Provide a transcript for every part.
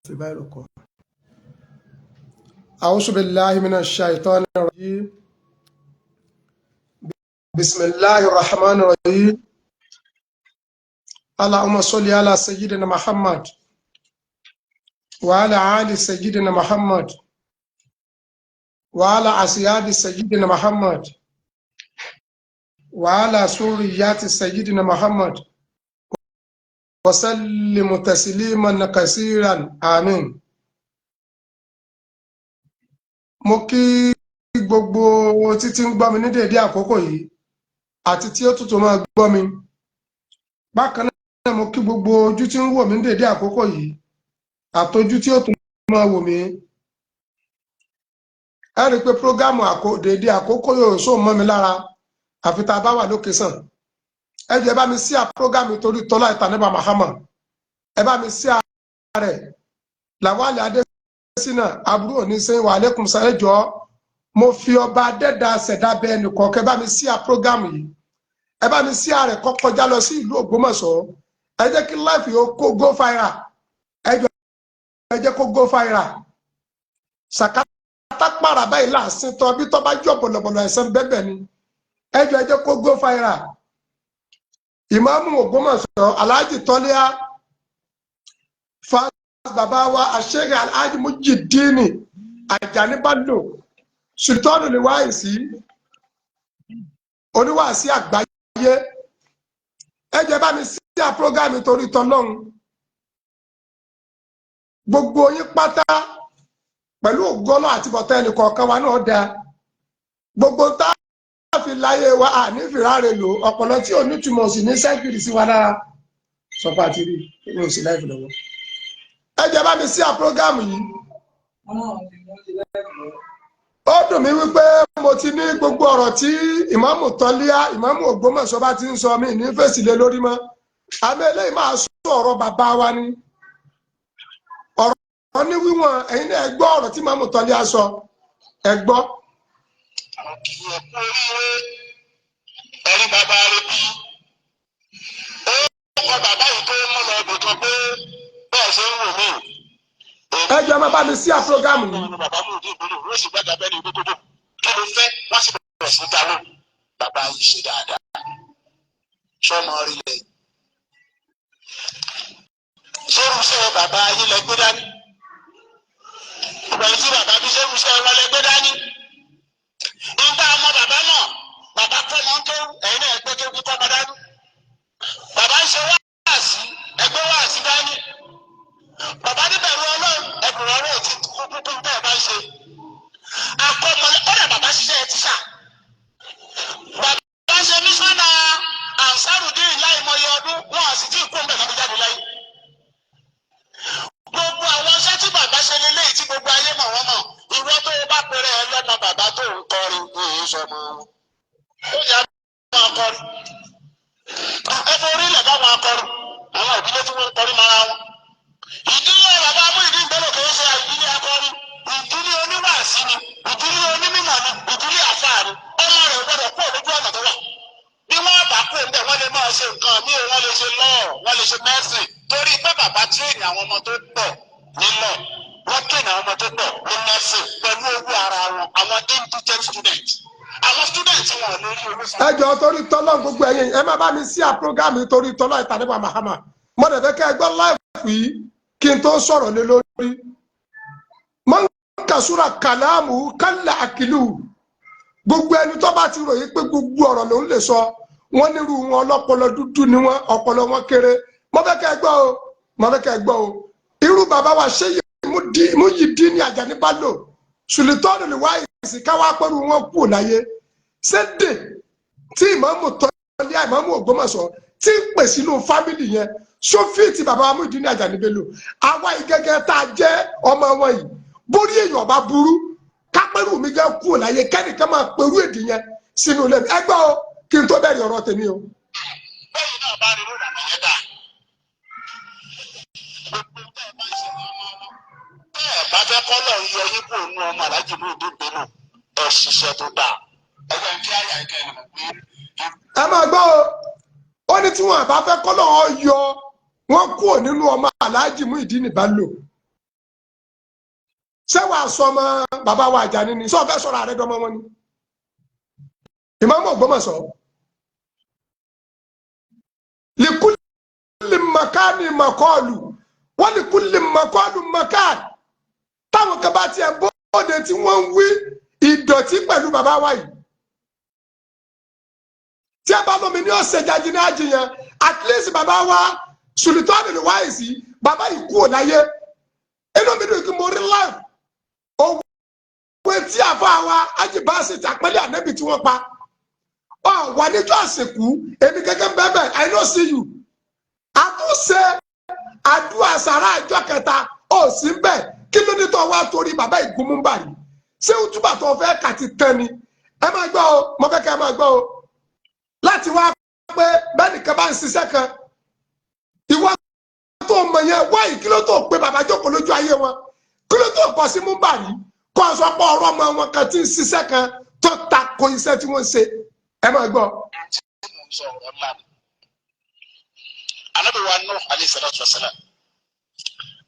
Fi báyìí kọ. أعوذ بالله من الشيطان الرجيم. بسم الله الرحمن الرحيم. اللهم صل على سيدنا محمد وعلى آل سيدنا محمد وعلى أصحاب سيدنا محمد وعلى ذريات سيدنا محمد وسلم تسليما كثيرا، آمين. Mo kí gbogbo títí ń gbọ́ mi ní déédé àkókò yìí àti tí ó tútù máa gbọ́ mi. Bákan náà, mo kí gbogbo ojú tí ń wò mí ní déédé àkókò yìí àtojú tí ó tún máa wò mí. Ẹ rí i pé program déédé àkókò yóò sóò mọ́ mi lára, àfi tá a bá wà lókè sàn. Ẹ jẹ́ bá mi sí à program torí tọ́lá ìtànẹ́bà Muhammad. Ẹ bá mi sí ààrẹ Làwálì Adésínà aburú òní sẹ́yìn wà lẹ́kùn sáré jọ. Mo fi ọba adẹ́dà ṣẹ̀dá bẹ́ẹ̀ nìkọ̀ọ̀kẹ́ bá mi sí à program yìí. Ẹ bá mi sí ààrẹ kọ́ kọjá lọ sí ìlú Ògbómọ̀ṣọ́. Ẹ jẹ́ kí live yóò kó go viral. Ẹ jọ, ẹ jẹ́ kó go viral. Sàkátà pàrà báyìí láàsín tọ́ bí tọ́ bá jọ bọ̀lọ̀bọ̀lọ̀ ẹ̀sán bẹ́ẹ̀ ni. Ẹ jọ, ẹ jẹ́ kó go viral. Ìmáàmù Ògbómọ̀ṣọ́, Alhaji Tọ́líà fa bàbá wa, àṣẹ́gẹ̀ Alhaji Mujidini Àjàní Bello, Sultanu lè wáyé sí oníwàásí àgbáyé. Ẹ jẹ́ bá mi sí à program torí tọlọ́run. Gbogbo yín pátá, pẹ̀lú ògbọ́nà àti bọ̀tẹ́ ẹnì kọ̀ọ̀kan wa náà dáa. Gbogbo tá a fi láyé wa à ní fìràrè lò ọ̀pọ̀lọ tí ò ní túmọ̀ sí ní sẹ́kìrì sí wa lára. Sọpá àti rí ní òsì láìpẹ́ lọ́wọ́. Ẹ jẹ́ bá mi sí à program yìí. Ó dùn mí wípé mo ti ní gbogbo ọ̀rọ̀ tí ìmáàmù Tọ́líà, ìmáàmù Ògbómọ̀ṣọ́ bá ti ń sọ mí ní fèsì lé lórí mọ́. Àmì eléyìí máa sọ ọ̀rọ̀ bàbá wa ni ọ̀rọ̀ ní wíwọ̀n. Ẹ̀yin náà ẹ gbọ́ ọ̀rọ̀ tí ìmáàmù Tọ́líà sọ, ẹ gbọ́. Kì í kú oríire. Ẹ̀rí bàbá rẹ̀ bí ó kọ bàbá yìí tó mú lọ ibì kan pé bẹ́ẹ̀ ṣe ń wò mí. Ẹ jẹ́ máa bá mi sí à program yìí. Bàbá mi ò dé ìbílẹ̀, wọ́n sì gbàgbà bẹ́ẹ̀ ni ìlú gbogbo kí ló fẹ́, wọ́n sì bẹ̀rẹ̀ sí dáwọ́. Bàbá yìí ṣe dáadáa sọmọ rí lẹ̀ ṣérúṣẹ́ bàbá yìí lẹ gbé dání. Ìgbà tí bàbá bí ṣérúṣẹ́ wọn lẹ gbé dání. Nígbà ọmọ bàbá náà, bàbá kọ́ mọ́ ń kéwú, ẹ̀yin náà ẹgbẹ́ kéwú kíkọ́ ọmọ dání. Bàbá ń ṣe wáàsí, ẹgbẹ́ wáàsí dání. Bàbá níbẹ̀rù Ọlọ́run, ẹ̀bùn Ọlọ́run ti kú kúkú bẹ́ẹ̀ bá ń ṣe. Akọ́mọlẹ́ kọ́dà, bàbá ṣiṣẹ́ tíṣà. Bàbá ṣe mísánà Ansarudeen láìmọye ọdún, wọn à sì tí ì kú ọmọ ẹ̀ka jáde láyé. Gbogbo àwọn iṣẹ́ tí bàbá ṣe lélẹ́yìí tí gbogbo ayé mọ̀ wọ́n mọ̀. Ìwọ tó o bá pèrè ẹ lọ́mọ bàbá tó ń kọrin, èyí sọmọ wọn. Ó yà máa kọrin. Ẹ forí ilẹ̀ báwọn akọrin. Àwọn ìdílé tí wọ́n ń kọrin mara wọn. Ìdílé bàbá Muyideen Bello kìí ṣe ìdílé akọrin. Ìdílé oníwàásí ni, ìdílé onímọ̀ ni, ìdílé àfáà ni. Ọmọ rẹ̀ gbọ́dọ̀ kú òlójú ọ̀nà tó wà. Bí wọ́n bá kú ńbẹ̀, wọ́n lè máa ṣe nǹkan míì, wọ́n lè ṣe law, wọ́n lè ṣe medicine. Torí pé bàbá train àwọn ọmọ tó pọ̀ nílẹ̀, wọ́n train àwọn ọmọ tó pọ̀ ní medicine pẹ̀lú owó ara wọn, àwọn indigent students. Àwọn students wọn ò lè rí owó san. Ẹ jọ̀ọ́, torí tọ́lọ́, gbogbo ẹ̀yin, ẹ má bá mi sí à program yìí torí tọ́lọ́ ìtàníbà Mahama. Mo dẹ̀ fẹ́ kẹ́ ẹ gbọ́ live yìí kí n tó sọ̀rọ̀ lé lórí. Man kasura kàlámù kálá àkìlù. Gbogbo ẹni tó bá ti ròyìn pé gbogbo ọ̀rọ̀ lòún lè sọ, wọ́n nírú wọn ọlọ́pọlọ dúdú ni wọ́n, ọpọlọ wọn kéré. Mo fẹ́ kẹ́ ẹ gbọ́ o, mo fẹ́ kẹ́ ẹ gbọ́ o. Irú bàbá wa ṣé Muyideen Àjàní Bello, Sultanu lè wáyé sí káwá pẹ̀lú wọn kú láyé. Ṣédè tí ìmáàmù Tọ́lé, ìmáàmù Ògbómọ̀ṣọ́ tí ń pè sínú family yẹn sófì tí bàbá wa Muyideen Àjàní Bello, àwa ìgẹ́gẹ́ tá a jẹ́ ọmọ wọn yìí, bórí èèyàn bá burú kápẹ́rù mi gẹ́ kú láyé, kẹ́nìkan máa pẹ̀rú èdè yẹn sínú ilé mi. Ẹ gbọ́ o, kí n tó bẹ̀rẹ̀ ọ̀rọ̀ tèmi o. Bẹ́ẹ̀ náà bá rí lónìí àná yẹn dà. Gbogbo tẹ́ ẹ bá ń ṣe ní ọmọ wọn. Tẹ́ ẹ bá fẹ́ kọ́lọ̀ ń yọ yín kúrò nínú ọmọ Aláàjì Muyideen Bello, ẹ ṣiṣẹ́ tó dáa. Ẹgbẹ́ kí àyà ìkẹ́ ẹ̀ mọ̀ pé Ẹ máa gbọ́ o. Ó ní tí wọn bá fẹ́ kọ́lọ̀ ọ yọ wọ́n kúrò nínú ọmọ Aláàjì Muyideen Bello. Ṣé wàá sọ ọmọ bàbá wa Àjàní ni? Sọ fẹ́ sọ̀rọ̀ àrẹ dọmọ wọn ni? Ìmáàmù Ògbómọ̀ṣọ́, likulli makani makọọlù wọ́n, likulli makọọlù makan. Táwọn kan bá tiẹ̀ bóde tí wọ́n ń wí ìdọ̀tí pẹ̀lú bàbá wa yìí, tí a bá lómi ní ọ̀sẹ̀ jáde ní àjìyàn, at least bàbá wa Sultan Wáìsì, bàbá yìí kú ò láyé. Inú mi dùn kí mo rí live òwe tí àfa wa ajibasi tàpẹ́lẹ́ ànábì tí wọ́n pa ọ wà níjọ́ àsìkú. Èmi gẹ́gẹ́ bẹ́ẹ̀, I no see you. Àtúnṣe àdúrà sàrà àjọ kẹta ó sì ń bẹ̀. Kí ló dé tó wá torí bàbá ìgúnmúmbà yìí? Ṣé òtúbà tó fẹ́ kà ti tán ni? Ẹ máa gbọ́ o, mo fẹ́ kẹ́ ẹ máa gbọ́ o. Láti wá pé bẹ́ẹ̀ nìkan bá ń ṣiṣẹ́ kan, ìwọ tó mọ̀ yẹn wáyé, kí ló tó pé bàbá jókòó lójú ayé wọn? Kí ló tó kọ sí múmbà yìí kó o sọ pé ọ̀rọ̀ ọmọ wọn kan tí ń ṣiṣẹ́ kan tó tako iṣẹ́ tí wọ́n ń ṣe? Ẹ máa gbọ́. Tí mò ń sọ ọ̀rọ̀ ńlá ni. Ànábì wa Nuh alayhi salatu wa salam,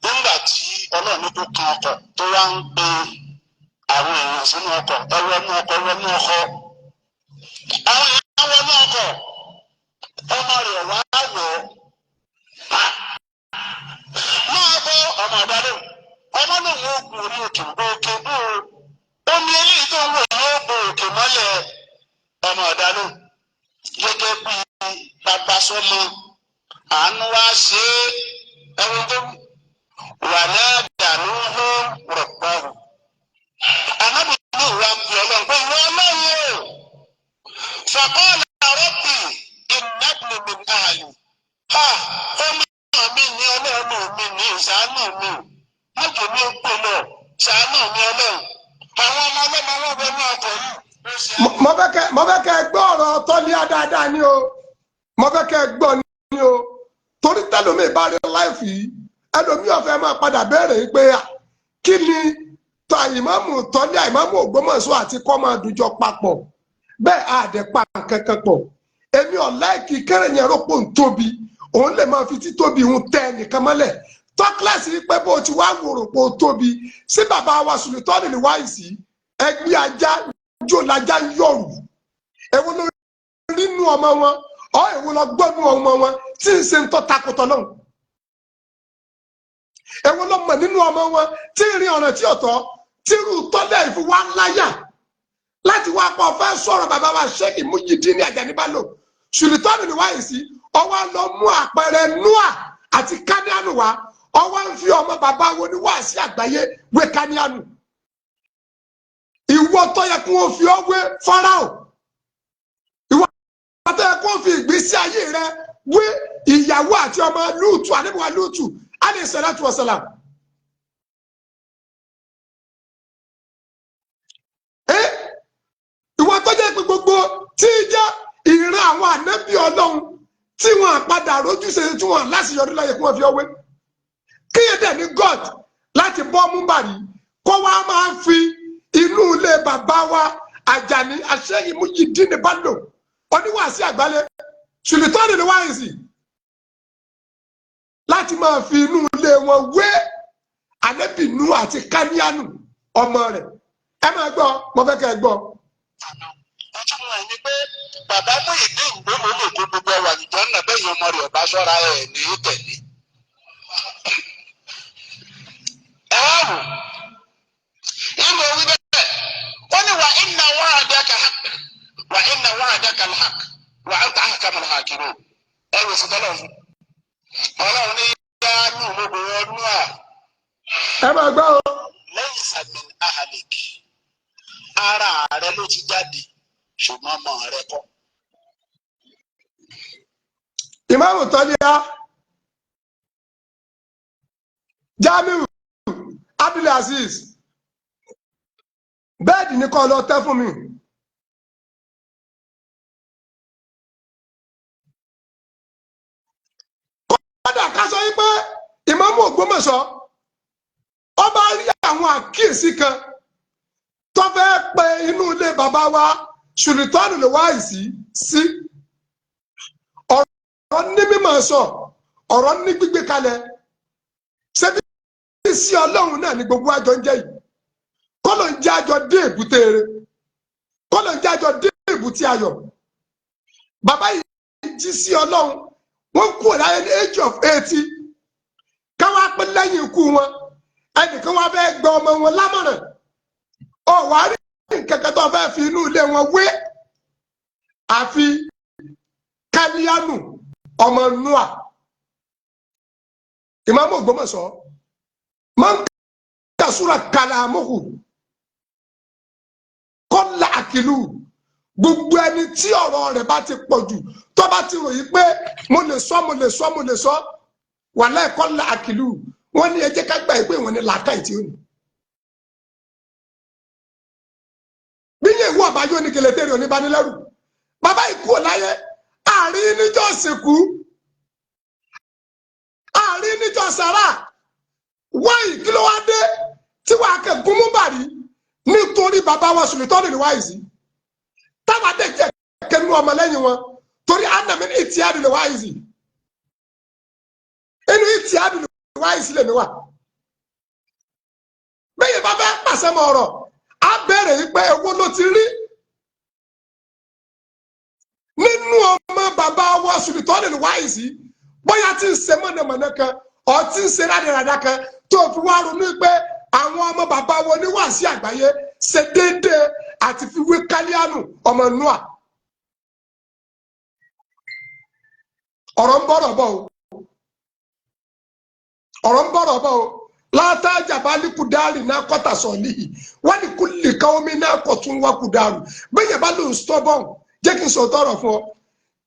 nígbà tí Ọlọ́run ní kó kan ọkọ̀, tó wá ń pe àwọn èèyàn sínú ọkọ̀, "Ẹ wọnú ọkọ̀, ẹ wọnú ọkọ̀." Àwọn èèyàn wọnú ọkọ̀, ọmọ rẹ̀ wá wọ̀ ọ́. "Máa bọ́." Ọmọ àdálò, ọmọ lòun ó gun orí òkè. Òkè bó o? Omi eléyìí tó ń wò yóò bo òkè mọ́lẹ̀. Ọmọ àdálò, gẹ́gẹ́ bí bàbá sọmọ, àánú wá ṣe é. Ẹni tó wà ní àdánù rọ̀pọ̀, anábì ní ìwà pè Ọlọ́run pé, "Ìwọ Ọlọ́run o." Faqala rabbi inna ibni min ahli. Ha, ọmọ mi ní, Ọlọ́run mi ní, ìṣàánú mi, mọ́jọ mi ó pè lọ, ṣàánú mi, Ọlọ́run. Àwọn ọmọ ọlọ́mọ wọn wọnú ọkọ̀ yìí. Mo fẹ́ kẹ́ ẹ gbọ́ ọ̀rọ̀ tọ́líà dáadáa ni o. Mo fẹ́ kẹ́ ẹ gbọ́ ni o, torí tẹlomi bá rí live yìí, ẹlòmí ọ̀fẹ́ máa padà béèrè pé kí ni tọ́ ìmáàmù tọ́líà, ìmáàmù Ògbómọ̀ṣọ́ àti kọ́ máa dùjọ papọ̀ bẹ́ẹ̀. Àdẹ̀pà kankan pọ̀. Èmi ọ̀láìkì kéré yẹn rọ́pò ń tóbi, òun lè máa fi títóbi òun tẹ ẹnìkan mọ́lẹ̀. Tọ́kílẹ̀sì pé bó ti wá wòrò pé ó tóbi sí bàbá wa Sùlùtọ́ọ̀nì ní wáìsì, ẹgbẹ́ ajá jó lajá ń yọ̀rù. Èwo ló rí nú ọmọ wọn ọ? Èwo lọ gbọ́ nú ọmọ wọn tí ń ṣe ń tọ́ takùtọ̀ náà? Èwo ló mọ̀ nínú ọmọ wọn tí ń rin ọ̀nà tí ò tọ́, tí irú tọ́lẹ̀ ìfowó láyà láti wá pọ̀ fẹ́ sọ̀rọ̀ bàbá wa Sheikh Muyideen Ajani Bello Sùlùtọ́ọ̀nì ní wáìsì? Ọwọ́ lọ mú àpẹẹrẹ Noah àti Káníánù wá. Ọwọ́ ń fi ọmọ bàbá wo ní wáàsí àgbáyé wé Káníánù. Ìwọ tó yẹ kó o fi ọ wé Fáráò, ìwọ tó yẹ kó o fi ìgbésí ayé rẹ wé ìyàwó àti ọmọ Lúùtù, àníbùwà Lúùtù alayhi salatu wa salam. Ìwọ tó jẹ́ pé gbogbo tí jẹ́ ìran àwọn ànábì Ọlọ́run tí wọ́n padà rójúṣe, tí wọ́n láṣeyọrí láyé, kí wọ́n fi ọwé kíyè dẹ̀ ní God láti bọ́ múbàrí kó wá máa fi inú ilé bàbá wa Àjàní Àṣeyìn Muyideen Bello, oníwàásí àgbálẹ̀ Sùlùtọ́ọ̀nì ní wáyìísì, láti máa fi inú ilé wọn wé ànábì Núhù àti Káníánù ọmọ rẹ̀. Ẹ máa gbọ́, mo fẹ́ kẹ́ ẹ gbọ́. Ìtumọ̀ ẹ̀ ni pé bàbá Muyideen Bello lè kó gbogbo ẹwà nìjọ náà bẹ́ẹ̀ yẹn, ọmọ rẹ̀ ọba ṣọ́ra ẹ̀ ní tẹ̀lé. Ẹ wá wò ìmọ̀ wí bẹ́ẹ̀, ó ní wa inna wa'daka haqq wa inna wa'daka al-haqq wa anta ahkamul hakimin. Ẹ wò sí tọ́lọ̀ fún Ọlọ́run ní yá ní òmùbìnrin ọdún à. Ẹ máa gbọ́ o. Laysa min ahlik, ara rẹ ló ti jáde, ṣùgbọ́n ọmọ rẹ kọ́. Ìmáàmù Tọ́líà Jamiu Abdulaziz, bẹ́ẹ̀dì ní kọ́ lọ tẹ́ fún mi. Kódà ká sọ yín pé ìmáàmù Ògbómọ̀ṣọ́ ó bá rí àwọn àkíyèsí kan tó fẹ́ pe inú ilé bàbá wa Sùlùtọ́ọ̀nù lè wá ìsí sí ọ̀rọ̀ ní mímọ̀ sọ, ọ̀rọ̀ ní gbígbé kalẹ̀. Ṣé bí sí Ọlọ́run náà ni gbogbo àjọ ń jẹ́ yìí? Kọ́lọ̀ ń jẹ́ àjọ dé èbúté eré, kọ́lọ̀ ń jẹ́ àjọ dé èbúté ayọ̀. Bàbá yìí jí sí Ọlọ́run, wọ́n kú láyé ní age of 80. Káwá pé lẹ́yìn ikú wọn, ẹnìkan wá fẹ́ gba ọmọ wọn lámọ̀ràn, ọ̀ wá rí nǹkan kan tó fẹ́ fi inú ilé wọn wé àfi Kálíánù ọmọ Noah. Ìmáàmù Ògbómọ̀ṣọ́ máa ń kasura kàlámùhù kọ́lá àkìlù. Gbogbo ẹni tí ọ̀rọ̀ rẹ̀ bá ti pọ̀ jù, tó bá ti ròyìn pé mo lè sọ, mo lè sọ, mo lè sọ, wàláhì, kọ́lá àkìlù, wọ́n ní ẹ jẹ́ ká gbà pé wọ́n ní làákàyè tí ó ní. Bí yẹn ìwọ àbájọ ní kẹlẹtẹrì oníbanilẹ́rù, bàbá ikú ọ̀láyé àárín níjọ́ sìnkú, àárín níjọ́ sàrà wáyì. Kí ló wá dé tí wàá kẹ gúnmú bàrí nítorí bàbá wa Sùlítọ́nì ní wáyì sí táwa dé jẹ kẹnu ọmọlẹ́yìn wọn? Torí anami ní ìtìyàdù lè wáyì sí, inú ìtìyàdù lè wáyì sí lèmi wà. Bẹ́ẹ̀ bá fẹ́ pàṣẹ mọ́ ọ̀rọ̀, á bẹ̀rẹ̀ yìí pé owó ló ti rí nínú ọmọ bàbá wa Sùlítọ́nì ní wáyì sí, bóyá tí ń ṣe mọ̀nàmọ́ná kan ọ̀ tí ń ṣe rádaràdà kan tó fi wá ronú pé àwọn ọmọ bàbá wọn ní wàásí àgbáyé ṣe déédéé àti fi wé Kálíánù ọmọ Noah. Ọ̀rọ̀ ń bọ̀rọ̀ bọ̀ o, ọ̀rọ̀ ń bọ̀rọ̀ bọ̀ o. Látàjà bá ní kudari náà kọ́tà sọ̀ níyì wọ́n ní kúlì káwọn mi náà kọ̀ tún wá kudari. Bẹ́ẹ̀ yẹn bá lóun stubborn, jẹ́ kí n sọ tọrọ fún ọ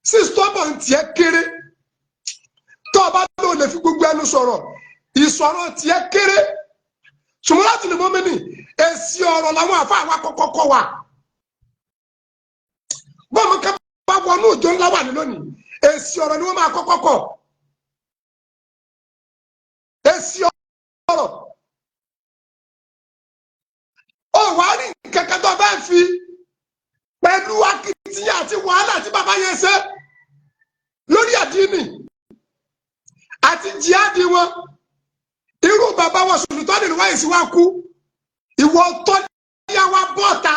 sí, stubborn tiẹ̀ kéré. Tó o bá lóun lè fi gbogbo ẹnu sọ̀rọ̀, ìsọ̀rọ̀ tiẹ̀ kéré. Ṣùgbọ́n láti lè mọ́mí ni èsì ọ̀rọ̀ làwọn àfa àwa kọ́kọ́ kọ́ wa. Bọ́ọ̀mù ká bá wọnú òjò ńlá wà ní lónìí, èsì ọ̀rọ̀ ni wọ́n máa kọ́kọ́ kọ́. Èsì ọ̀rọ̀ ó wàá rí kẹ̀kẹ́ tó bá ń fi pẹ̀lú akitiyan àti wàhálà tí bàbá yẹn ṣe lórí àdínì àti jihadi wọn. Irú bàbá wọn Sùlùtọ́nì ní wáyé sí wa kú, ìwọ tó yá wa bọ́ta.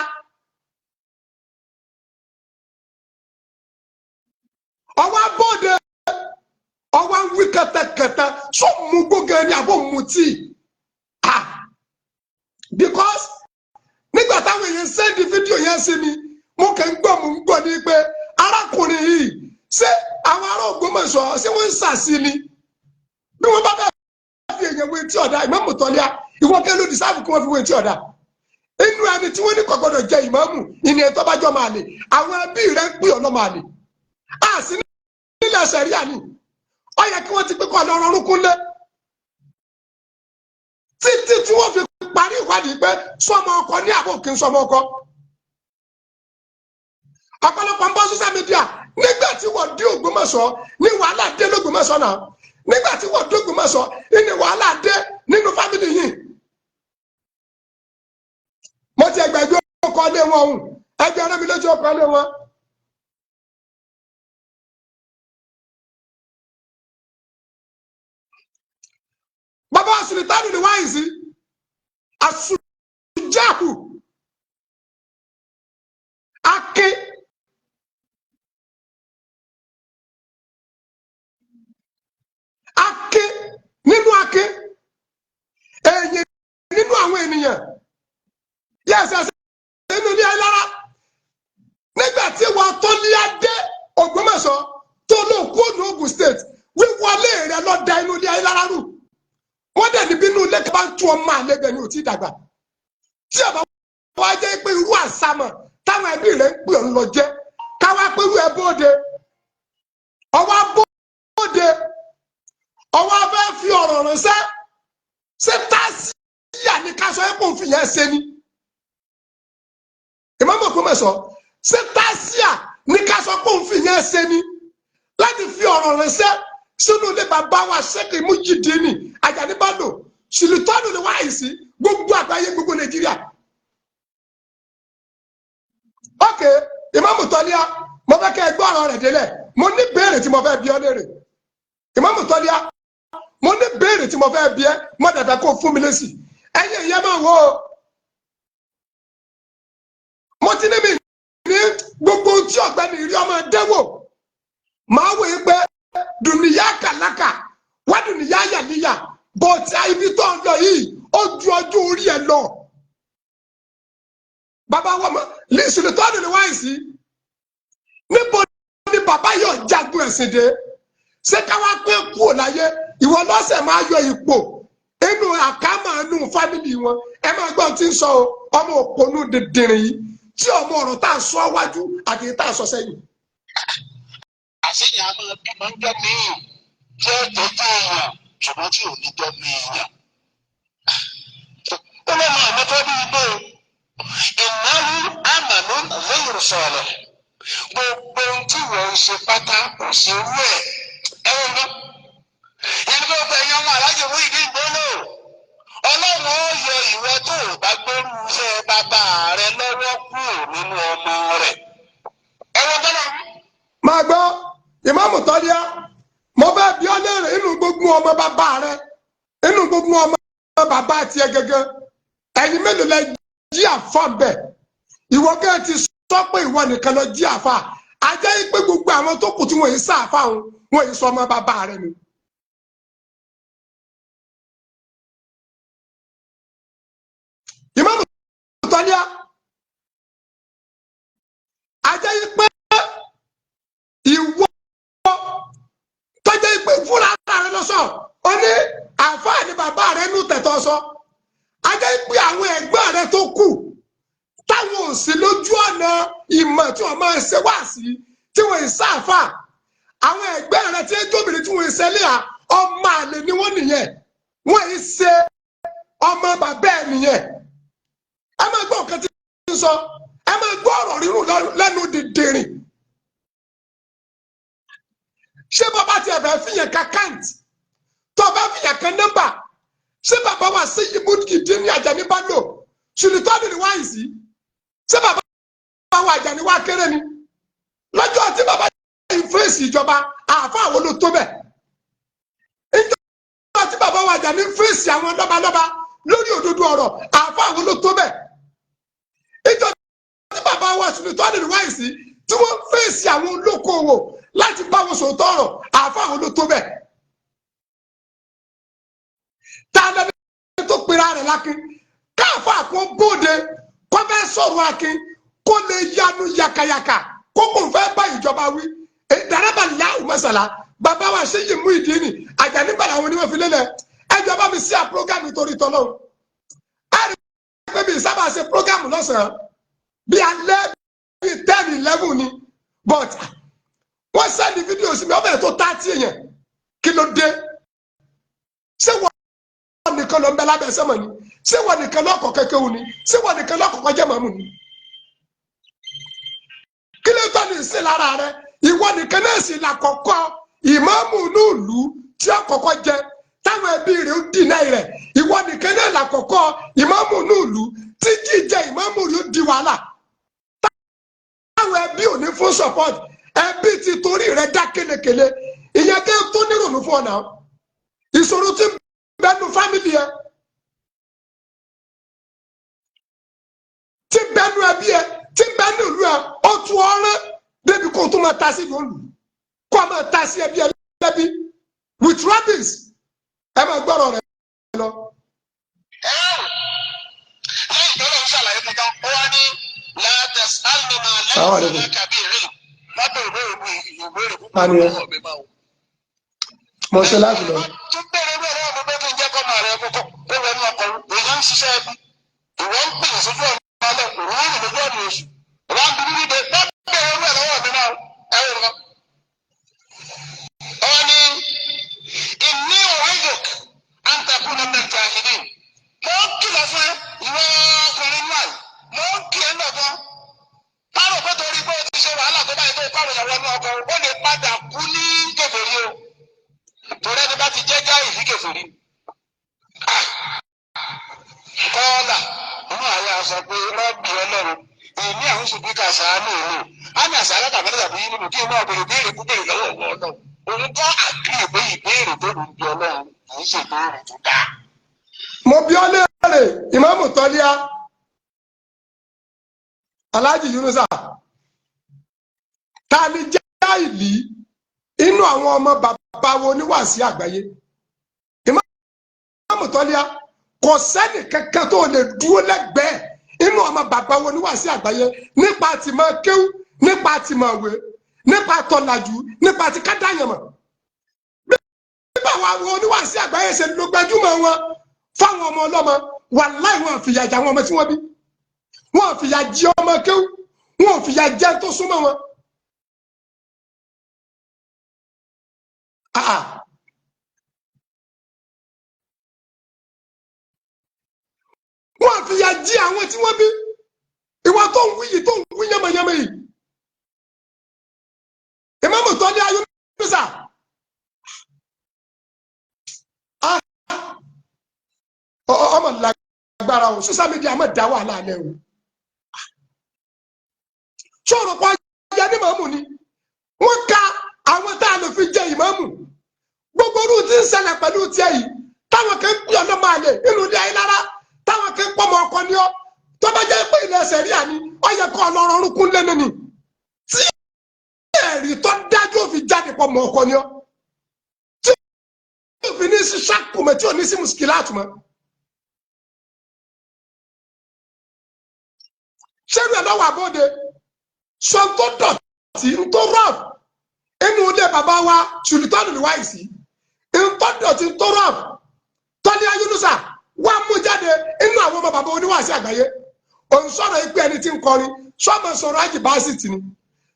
Ọwọ́ abóde, ọwọ́ wí kẹtẹkẹtẹ sọ mú gbóge ni àbò mú tíì. Ah, because nígbà táwọn èèyàn sẹ́ndì fídíò yẹn sí mi, mo kàn ń gbọ́, mo ń gbọ́ ní pé arákùnrin yìí, ṣé àwọn ará Ògbómọ̀ṣọ́ ṣé wọ́n ń sàsí ni? Bí wọ́n bá fẹ́ fi èèyàn wé tí ọ̀dà, ìmáàmù Tọ́líà, ìwọ kẹ́ ló dìsáàfù kí wọ́n fi wé tí ọ̀dà. Inú ẹni tí wọ́n ní kò gbọ́dọ̀ jẹ ìmáàmù ìní ẹ̀ tó bá jọ máa lè, àwọn ẹbí rẹ̀ ń pè ọ́ lọ́ máa lè. A sì nílẹ̀ sẹ̀ríà ni ó yẹ kí wọ́n ti pé kọ́ ọ̀nà ọ̀rọ̀ kúnlé títí tí wọ́n fi parí ìwádìí pé sọmọ ọkọ ní àbò kí n sọmọ ọkọ. Ọ̀pọ̀lọpọ̀ ń bọ́ social media. Nígbà tí wọ́n dé Ògbómọ̀ṣọ́ ní wàhálà dé lÓgbómọ̀ṣọ́ náà. Nígbà tí wọ́n dé Ògbómọ̀ṣọ́ ní wàhálà dé nínú fámìlì yìí. Mo ti ẹgbẹ̀gbẹ́ ọkọ̀ lé wọn òun ẹgbẹ́ ọ̀rẹ́ mi lójú ọkọ̀ lé wọn. Bàbá Sùlítánù ni wáyé sí àsùjáhù akin akin nínú akin èyí nínú àwọn ènìyàn yẹ́sẹ̀sẹ̀ nínú ilé ayélujára. Nígbà tí wọ́n tó ní adé Ògbómọ̀ṣọ́ tó lóun kú ònú Ògùn state, wíwọlé rẹ lọ da inú ilé ayélujára rú. Wọ́n dẹ̀ níbí inú ilé bá ń tú ọmọ àlebẹ̀ ni ò tí dàgbà tí ọba wa jẹ́ pé irú àsámọ̀ táwọn ẹbí rẹ̀ ń pè ọ́ lọ jẹ́ káwá pé irú ẹ bóde, ọwọ́ bóde, ọwọ́ afẹ́ fi ọ̀rọ̀ ránṣẹ́. Ṣé táṣíyà ní ká sọ ẹ́ kó fi yẹn ṣe ni? Ìmáàmù Ògbómọ̀ṣọ́, ṣé táṣíyà ní ká sọ pé òun fi yẹn ṣe ni láti fi ọ̀rọ̀ ránṣẹ́ sínú ilé bàbá wa Sheikh Muyideen Ajani Bello, Sùlítọ́nù ni wáyé sí gbogbo àgbáyé, gbogbo Nàìjíríà? Ok, Ìmáàmù Tọ́líà, mo fẹ́ kẹ́ ẹ gbọ́ ọ̀rọ̀ rẹ̀ délẹ̀. Mo ní béèrè tí mo fẹ́ bi ọ́ léèrè. Ìmáàmù Tọ́líà, mo ní béèrè tí mo fẹ́ bi ẹ́, mo dẹ̀ fẹ́ kó fún mi lésì. Ẹ̀yin ìyẹn máa wò ó. Mo ti ní mi ní gbogbo ohun tí ọ̀gbẹ́ni rí ọmọ dẹ́wò máa wòye pé dùnìyà kàlákà wá dùnìyà yàníyà, bọ̀tí ibi tó ń lọ yìí, ó ju ọjọ́ orí ẹ lọ. Bàbá wa mọ lẹ́sùlẹ̀ tó àdùnní wáyé sí. Níbo ni bàbá yóò jagun ẹ̀sìn dé? Ṣé káwá pé kúrò láyé, ìwọ lọ́sẹ̀ máa yọ ipò inú àkámà inú family wọn? Ẹ máa gbọ́n tí ń sọ o, ọmọ òpònú dìndìnrín yìí tí ọmọ ọ̀rọ̀ tá a sọ wájú àti tá a sọ sẹ́yìn. Àṣeyàn a máa bímọ ń jọ míì tí ó tọ́jú èèyàn, ṣùgbọ́n tí ò ní jọ míì yàn. Ó lọ́mọ àmọ́ tó bí igbó ìnáwó àmàlú lẹ́yìn sọ̀rọ̀, gbogbo ohun tí wọ́n ń ṣe pátá kò sí irú ẹ̀ ẹ̀wọ̀n lọ. Yẹn ní gbogbo ẹ̀yin ọmọ alájẹ mú ìdí ìgbóná, Ọlọ́run ó yọ ìwọ tó o bá gbórú iṣẹ́ bàbá rẹ lọ́wọ́ kúrò nínú ọmọ rẹ̀. Ẹ̀wọ̀n tọ́lọ̀. Máa gbọ́, Ìmáàmù Tọ́líà, mo fẹ́ bi ọ́ léèrè, inú gbogbo ọmọ bàbá rẹ, inú gbogbo ọmọ bàbá tiẹ̀ gẹ́gẹ́, ẹ̀yin mélòó lẹ jí àfa ń bẹ̀? Ìwọ gẹ́gẹ́ ti sọ pé ìwọ nìkan lọ jí àfa, ajẹ́ pé gbogbo àwọn tó kù tí wọ́n yìí sáàfà wọn, wọ́n yìí sọ ọmọ bàbá rẹ ni. Ìmáàmù Tọ́líà, ajẹ́ pé ìwọ tọ́jẹ́ pé fúnra rẹ lọ sọ ọ ní àáfàá ni bàbá rẹ nù tẹ̀tọ́ sọ, ajẹ́ pé àwọn ẹ̀gbọ́n rẹ tó kù táwọn ò sí lójú ọ̀nà ìmọ̀ tí wọ́n máa ń ṣe wá sí, tí wọ́n ń sáàfà, àwọn ẹ̀gbẹ́ rẹ tí ń jóbìnrin tí wọ́n ń ṣẹlẹ̀ à, ọmọ àlè ni wọ́n nìyẹn, wọ́n ń ṣe ọmọ bàbá ẹ̀ nìyẹn. Ẹ máa gbọ́ nǹkan tí ń sọ, ẹ máa gbọ́ ọ̀rọ̀ rírùn lẹ́nu dìndìnrìn. Ṣé bàbá tiẹ̀ fẹ́ fìyàn ka kant tó bá fìyàn kan nọ́mbà? Ṣé bàbá wa sí ibùdó ní Àjàní bá lò ṣùlùtọ́ọ̀nù ni wáyé sí? Ṣé bàbá wa Àjàní wá kéré ni lọ́jọ́ tí bàbá yìí fèsì ìjọba? Àáfà àwọn ló tó bẹ̀ ìjọba tí bàbá wa Àjàní fèsì àwọn lọ́balọ́ba lórí òdodo ọ̀rọ̀, àáfà àwọn ló tó bẹ̀ ìjọba tí bàbá wa ṣùlùtọ́ọ̀nù ni wáyé sí, tí wọ́n fèsì àwọn olókoòwò láti bá wọn sòótọ́ ọ̀rọ̀, àáfà àwọn ló tó bẹ̀. Ta lẹni tó pera rẹ̀ lákin káàfà kó bóde kó fẹ́ sọ̀rọ̀ akin, kó lè yanu yakayaka, kó kò fẹ́ bá ìjọba wí? Dàrẹ́bà láwù mọ́sálà, bàbá wa ṣe yìí mú ìdí ni Àjàní gbàdá àwọn onímọ̀ fi lélẹ̀. Ẹjọ́ bá mi sí à program torí tọ́lọ́. Ẹ rí i pé mi sábà ṣe program lọ́sàn-án, bí alẹ́ bí 10, 11 ni, but wọ́n send fídíò sí mi, ọbẹ̀ tó 30 èèyàn. Kí ló dé? Ṣé wọ́n nìkan ló ń bẹ lábẹ́ sẹ́mọ̀ ni? Ṣé wọ́n nìkan lọ́kọ̀ kékeré ni? Ṣé wọ́n nìkan lọ́kọ̀ jẹ́ màmú ni? Kí ló tọ́ ní sí lára rẹ? Ìwọ nìkan náà sì là kọ́kọ́ ìmáàmù nílùú tí ó kọ́kọ́ jẹ táwọn ẹbí rẹ̀ ó dì náà rẹ̀. Ìwọ nìkan náà là kọ́kọ́ ìmáàmù nílùú tí jíjẹ ìmáàmù rẹ̀ ó di wàhálà, táwọn ẹbí ò ní fún support. Ẹbí ti torí rẹ̀ dá kélekèle. Ìyẹn kí n tó nírònú fún ọ náà, ìṣòro tí ń bẹnu family ẹ, tí ń bẹnu ẹbí ẹ, tí ń bẹnu ìlú ẹ, ó tu ọrán débi kó o tún máa ta sí ìlú kó o máa ta sí ẹbí ẹ lẹ́bí with rubbish. Ẹ máa gbọ́rọ̀ rẹ lọ. Lẹ́yìn tó lọ́n ṣàlàyé fún tán, ó wá ní látẹ̀s alìmọ̀ Assalamu lẹ́yìn alaikum. kàbí rí lábẹ́ ìbéèrè mi, ìbéèrè púpọ̀ Ta ni ẹ? lọ́wọ́ mi máa wò. Mo ṣe láti lọ. Tún bẹ̀rẹ̀ bẹ̀rẹ̀ ọ̀dọ̀ pé kí n jẹ́ kọ́ máa rẹ kókó kó wọnú ọkọ̀, èyí ń ṣiṣẹ́ ẹbí, ìwọ ń pè sójú ọ̀nà alẹ́ òun rìn lójú ọ̀nà oṣù ìwọ ń dúró níbi má bẹ̀rẹ̀ bẹ̀rẹ̀ lọ́wọ́ mi máa ẹ wò lọ. Ọ ní ìní òwúdùk àǹtàkùn náà mẹ́ta ìdí. Mo ń kìlọ̀ fún ẹ, ìwọ ọkùnrin náà, mo ń kì ẹ́ lọ́gbọ́n. Táwọn pé torí pé o ti ṣe wàhálà tó báyìí tó kọ́ àwọn ìyàwó ẹnu ọkọ̀, ó lè padà kú ní kèfèrí o, torí ẹni bá ti jẹ́ jáì sí kèfèrí. Kọ́ọ̀là inú àyà sọ pé rọ́bì Ọlọ́run, èmi àwọn ṣùgbọ́n ká sàánú òun á ní àṣà alátàbí tàbí nínú kí n máa béèrè béèrè kú béèrè lọ́wọ́ ọ̀wọ́ Ọlọ́run. Òun kọ́ àgírí pé ìbéèrè tó ń bí Ọlọ́run kì í ṣe ìbéèrè tó dáa. Mo bi ọ́ léèrè, Ìmáàmù Tọ́líà. Alhaji Yunusa, ta ni jáìlì inú àwọn ọmọ bàbá wo oníwàásí àgbáyé? Ìmáàmù Tọ́líà, kò sẹ́nì kankan tó lè dúró lẹ́gbẹ̀ẹ́ inú ọmọ bàbá wo oníwàásí àgbáyé nípa ti máa kéwú, nípa ti máa wé, nípa tọ̀làjú, nípa ti kádàyàmọ̀. Bí bàbá wo oníwàásí àgbáyé ṣe ló gbajúmọ̀ wọn fáwọn ọmọ ọlọ́mọ, wàláì, wọn fìyà jẹ àwọn ọmọ tí wọ́n bí, wọn fìyà jẹ ọmọ kéwú, wọn fìyà jẹ tó súnmọ́ wọn. Ah. Wọn fìyà jẹ àwọn tí wọ́n bí. Ìwọ tó ń wí yìí, tó ń wí yánmọyánmọ yìí, Ìmáàmù Tọ́lé Ayélujára, ọmọ lágbára o. Social media máa dá wàhálà alẹ́ o. Sọ̀rọ̀ pa ya ní màmú ni wọ́n ka àwọn tá a lè fi jẹ ìmáàmù. Gbogbo orú tí ń ṣẹlẹ̀ pẹ̀lú tiẹ̀ yìí, táwọn kan ń pè ọ́ lọ́mọ àlè nínú ilé ayé lára, táwọn kan ń pọ́ ọmọ ọkọ ní ọ́, tó bá jẹ́ pé ilẹ̀ ẹsẹ̀ rí àní ó yẹ kó ọlọ́rọ̀ orúkún lẹ́nu ni tí ẹ̀rí tó dájú òfin jáde pọ̀ mọ́ ọkọ ní ọ́, tí òfin ní sí ṣàkùmọ̀, tí ò ní sí mùsùkìlá àtùmọ̀. Ṣẹ́rù ẹ̀ lọ́wọ́ àbóde sọ tó dọ̀tí ń tó rọ̀f inú ilé bàbá wa Sultan Wáìsì, ń tó dọ̀tí ń tó rọ̀f Tọ́lé Ayélujára wá mú jáde inú àwọn ọmọ bàbá oníwàásí àgbáyé. Òun sọ̀rọ̀ ikú ẹni tí ń kọrin sọ́mọ sọ̀rọ̀ Ájì Básítì ni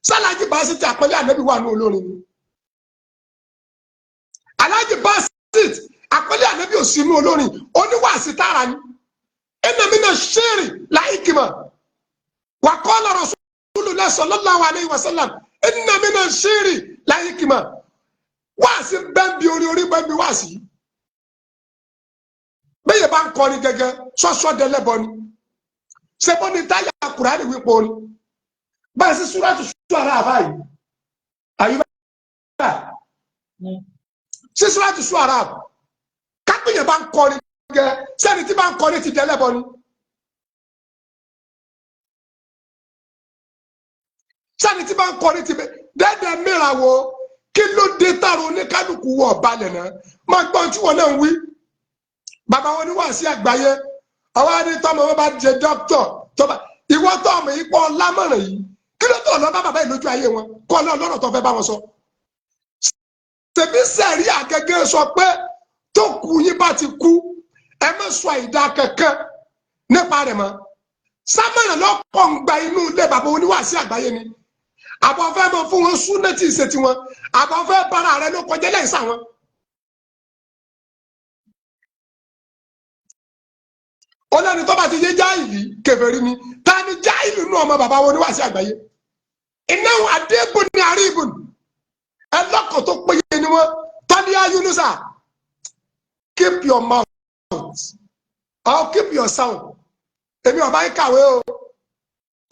sálàjì Básítì àpẹẹlẹ ànábì wà ní olórin ni. Alájì Básítì àpẹẹlẹ ànábì ò sínú olórin, oníwàásí tààrà ni. Ẹnà mi náà ṣéèrì láìkìmọ̀ wà kọ́ lọ́rọ̀ Rasulullah sallallahu alayhi wa sallam, ẹnà mi náà ṣéèrì láìkìmọ̀. Wáàsí bẹ́ẹ̀ bí orí orí bẹ́ẹ̀ bí wáàsí. Bẹ́ẹ̀ bá ń kọrin gẹ́gẹ́ sọ́sọ́ dẹ́lẹ́bọ ni. Ṣebó ni táyà Kùránì wípé orin báyìí sí súrátù Ṣuara àbáyìí àyíbá sí súrátù Ṣuara kápẹ́yẹ̀ bá ń kọrin gẹ́gẹ́ sẹ́ni tí bá ń kọrin ti dẹ́lẹ́bọ ni. Sẹ́ni tí bá ń kọrin ti dẹ́dẹ́ mìíràn wo kí ló dé tààrà oníkálukú wọ̀ balẹ̀ náà máa gbọ́n tí wọn náà ń wí. Bàbá wọn ní wàásí àgbáyé àwọn ẹni tọmọ wọn bá jẹ dókítọ̀ tọba ìwọ tó ọmọ yìí pọ̀ lámọ̀ràn yìí, kí ló tó lọ bá bàbá yìí lójú ayé wọn kọ́ ọ lọ́rọ̀ tó fẹ́ bá wọn sọ. Tèmi sẹ̀rí àgẹ́gẹ́ sọ pé tó kú yín bá ti kú ẹ má sọ àìdá kankan nípa rẹ̀ mọ́. Sámọ̀ràn lọ́kọ̀ ń gba inú ilé bàbá oníwàásí àgbáyé ni. Àbọ̀ fẹ́ mọ fún wọn súná tí ì ṣe tiwọn, àbọ̀ fẹ́ bára rẹ ló kọjá lẹ́yìn sáwọn. Ó lẹ́ni tó bá ti yé jáìlì kèfèrí ni. Ta ni jáìlì nú ọmọ bàbá wọn oníwàásí àgbáyé? Ináwó adébùn ní àríbùn ẹlọ́kọ̀ tó péye ni wọ́n. Tọ́líà Yunusa, keep your mouth or keep your sound. Èmi ọba yín kàwé o,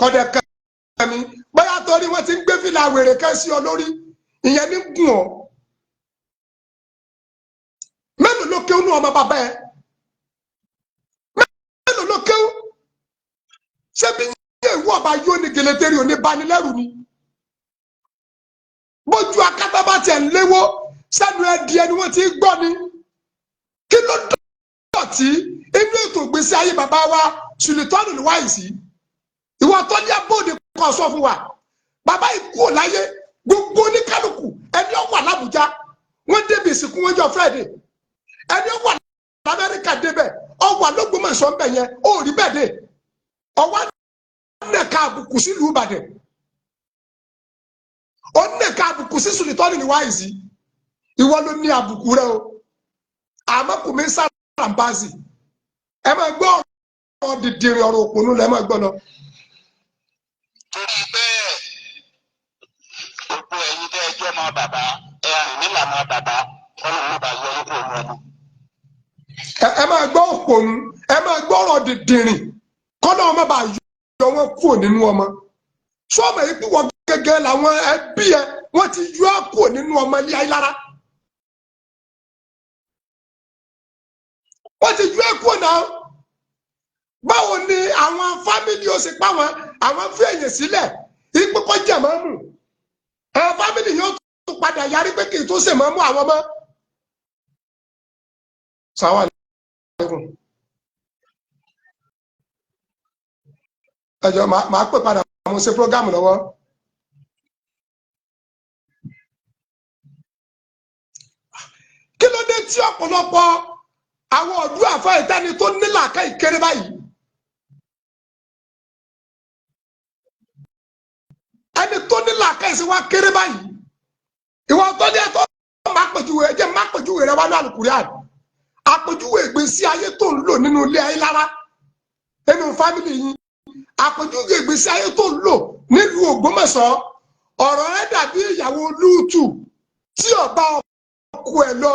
kọ̀dẹ̀ kẹ́mi bóyá torí wọ́n ti ń gbé fìlà wèrè kan sí ọ lórí, ìyẹn ní gùn ọ. Mélòó ló kéwú nú ọmọ bàbá ẹ? Mélòó ló kéwú? Ṣé bí yẹn ìwọ ọba yóò ní gẹlẹtẹrì òní banilẹ́rù ni? Bójú akátá bá tiẹ̀ ń léwó sẹ́nu ẹ̀dí ẹni wọ́n ti gbọ́ ni. Kí ló dọ̀tí inú ètò ìgbésí ayé bàbá wa Sultan Wáìsì? Ìwọ tó ní abóde kọ sọ fún wa bàbá yìí kú láyé, gbogbo oníkálukú ẹni ó wà l'Ábùjá wọ́n débi ìsìnkú wọn jọ Friday, ẹni ó wà l'Amẹ́ríkà débẹ̀, ó wà l'Ógbómọ̀ṣọ́ ńbẹ̀ yẹn ó rí bẹ́ẹ̀ dé, ọwọ́ nẹ̀ka àbùkù sílùú Ìbàdàn, ó nẹ̀ka àbùkù sí Sultan Wáìsì. Ìwọ ló ní àbùkù rẹ o. Àmọ́ kò mí sára ń bá sí ẹ máa gbọ́ ọ̀rọ̀ dìdìrì ọ̀rọ̀ òpònú lẹ máa gbọ́ lọ. Torí bẹ́ẹ̀, gbogbo ẹ̀yin tẹ́ ẹ jẹ́ ọmọ bàbá, ẹ rìn nílànà bàbá, Ọlọ́run bá yọ yín kúrò ní ọmọ. Ẹ máa gbọ́ òpònú, ẹ máa gbọ́ ọ̀rọ̀ dìdìrì kọ́nà ọmọ bá yọ wọn kúrò nínú ọmọ. Sọ́ọ̀mù yìí púpọ̀ gẹ́gẹ́ làwọn ẹbí ẹ wọ́n ti yọ ọ́ kúrò nínú ọmọ ilé ayé lára. Wọ́n ti yọ ẹ́ kúrò náà. Báwo ni àwọn fámìlì ó ṣe pa wọn Àwọn fi èyàn sílẹ̀ ipò kó jẹ́ mọ́mù. Àwọn family yóò tún padà yarí pé kì í tún ṣe mọ́mù àwọn mọ́. Sàwọn àlékún. Ẹjọ́ máa pè padà, mo ṣe prógámù lọ́wọ́. Kí ló dé tí ọ̀pọ̀lọpọ̀ àwọn ọ̀dọ́ àfa ìtẹ́ni tó nílàáká ìkéré báyìí? Ẹni tó nílàáká ìsìn wa kéré báyìí. Ìwọ tó ní ẹ̀tọ́ máa pèjúwe, ẹ jẹ́ máa pèjúwe rẹ wá ní Al-Qur'an. Àpèjúwe ìgbésí ayé tó ń lò nínú ilé ayé lára, nínú fámìlì yín. Àpèjúwe ìgbésí ayé tó ń lò nílùú Ògbómọ̀ṣọ́. Ọ̀rọ̀ rẹ dàbí ìyàwó Lúùtù tí ọba ọkọ ẹ̀ lọ.